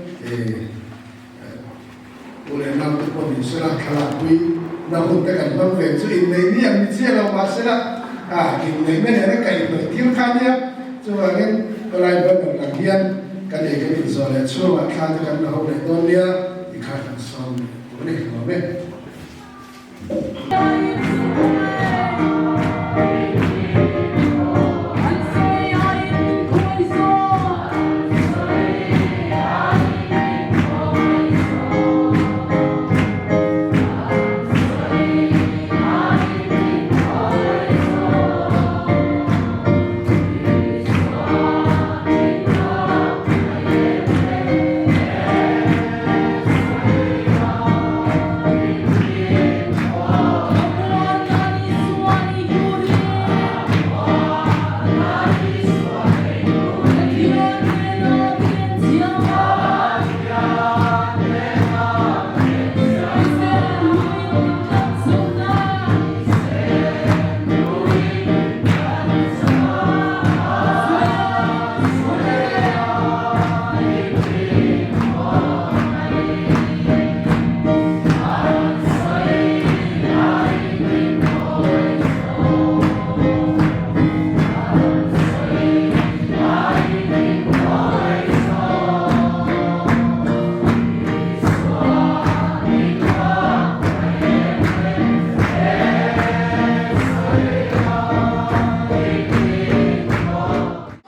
u leh nau te pawh ni sela thlalakpui na hun te kan hmang ve chu inneih ni ang ni chiah lo mahsela a inneihna nena kaihhnawih thil kha nia, chuvangin helai banner lang hian Kan ei kan inzawh leh chhungah thla te kan la ho leh dawn nia ti kha kan sawm leh tur a ni hlawm e.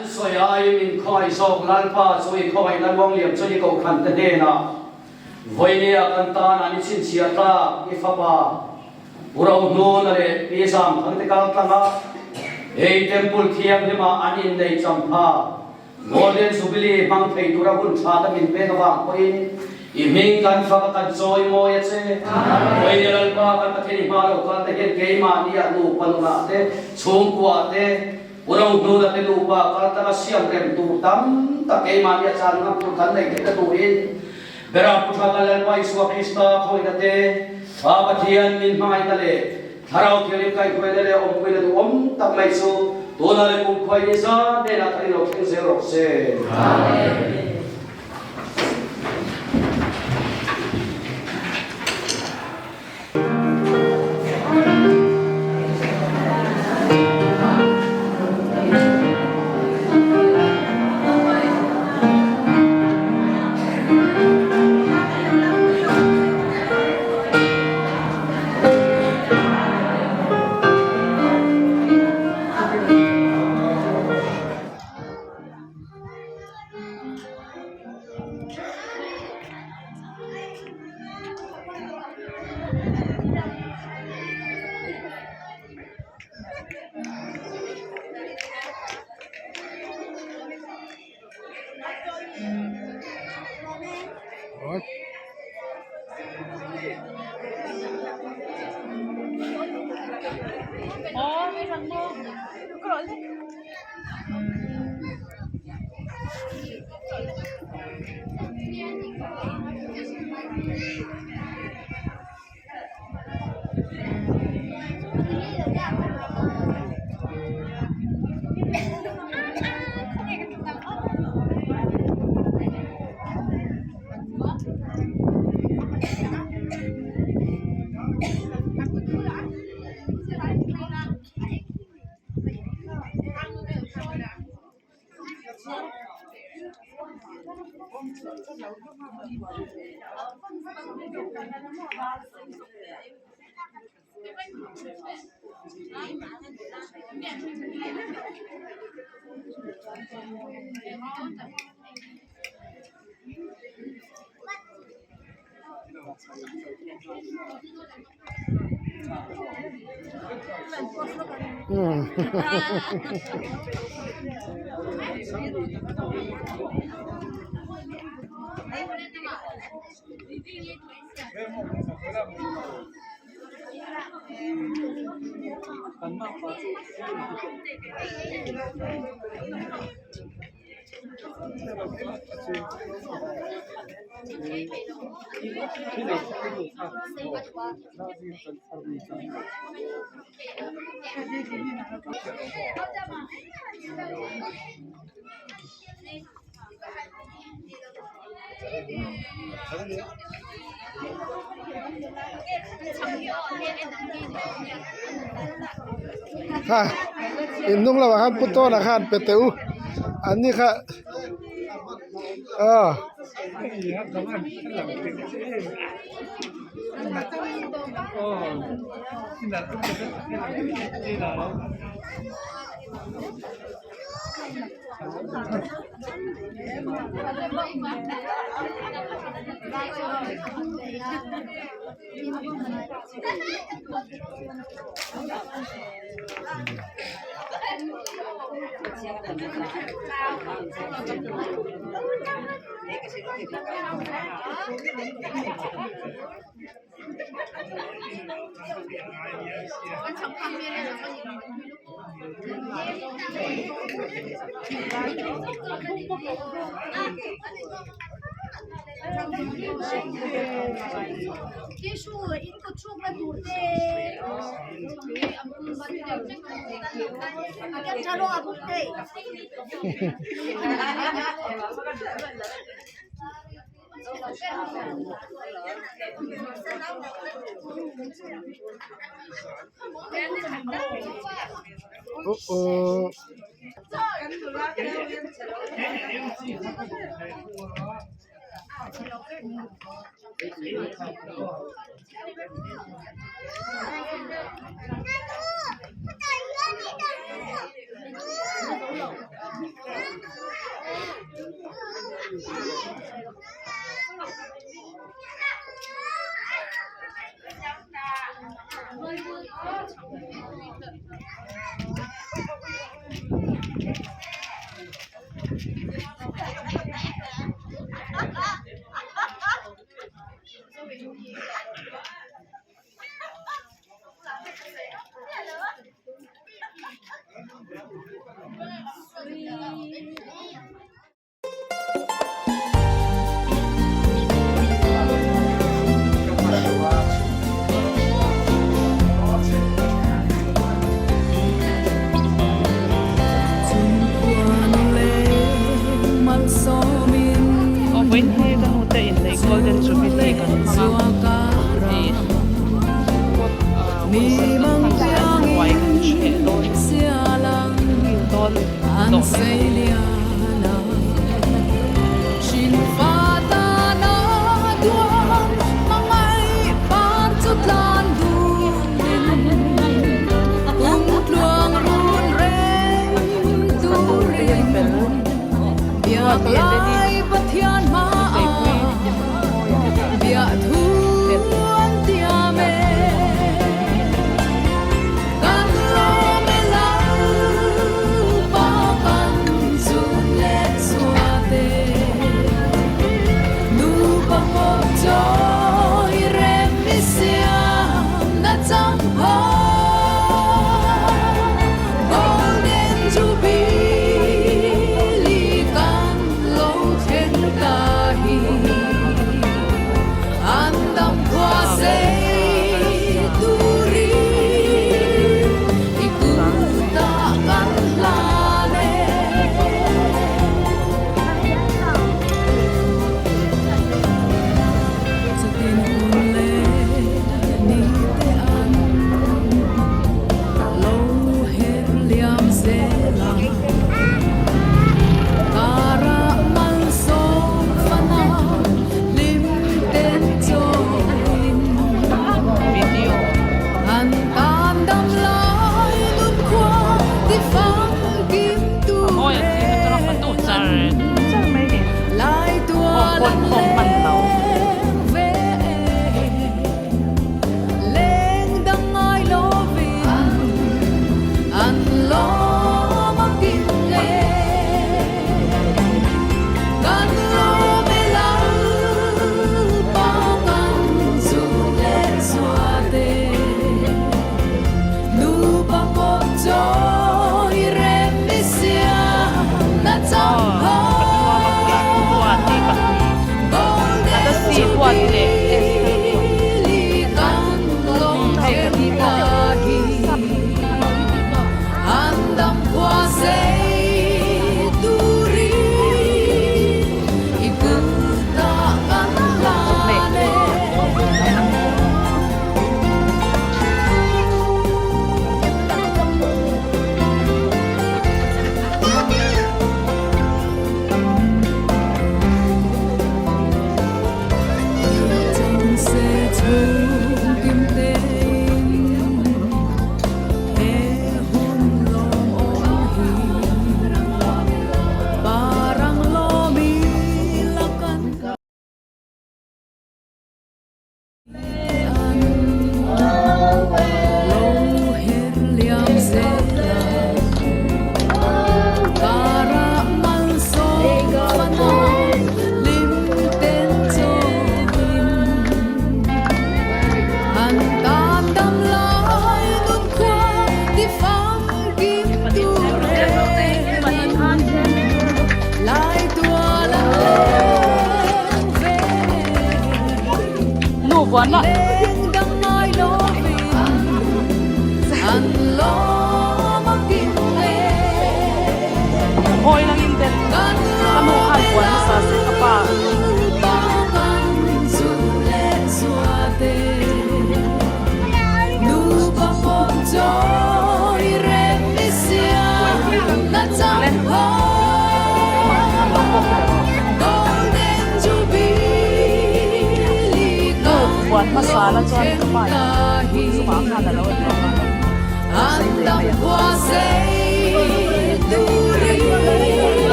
An sawi aiin min khawngaih zawk Lalpa chu i khawngaihna luangliam chu i kohhran te hnenah vawinia kan tan an i chhinchhiah tlak i fapa. Pu Rohnuna leh Pi Zamthangte kal tlang a, hei Temple thianghlimah an innei champha Golden Jubilee hmang thei tura hun tha ta min pek avang pawhin i hming kan fak a kan chawi mawi a che. Vawiin Lalpa kan Pathian i hma lo kal te hian keimahni ah nupa nunah te, chhungkua te, Pu Rohnuna te nupa kal tanga siam rem tur tam tak keimahni a chan ngam tur kan nei theihna turin Beram Pu Tha kan Lalpa Isua Krista khawihna te, Pa Pathian min hmangaihna leh Thlarau Thianghlim kaihhruaina leh awmpuina duhawm tak mai chu tunah leh kumkhuai ni zan hnenah khan i lo thleng zel rawh se. Amen. Kha in hnung lamah khan pu tawn ah khan pe teh u an ni kha aw. Oh oh. Vawiin hi ka nu te inneih golden jubilee kan hmang a ih kawt ah hun kan hman zawh hian ruai kan hreh dawn kil dawn tawh mai a ni.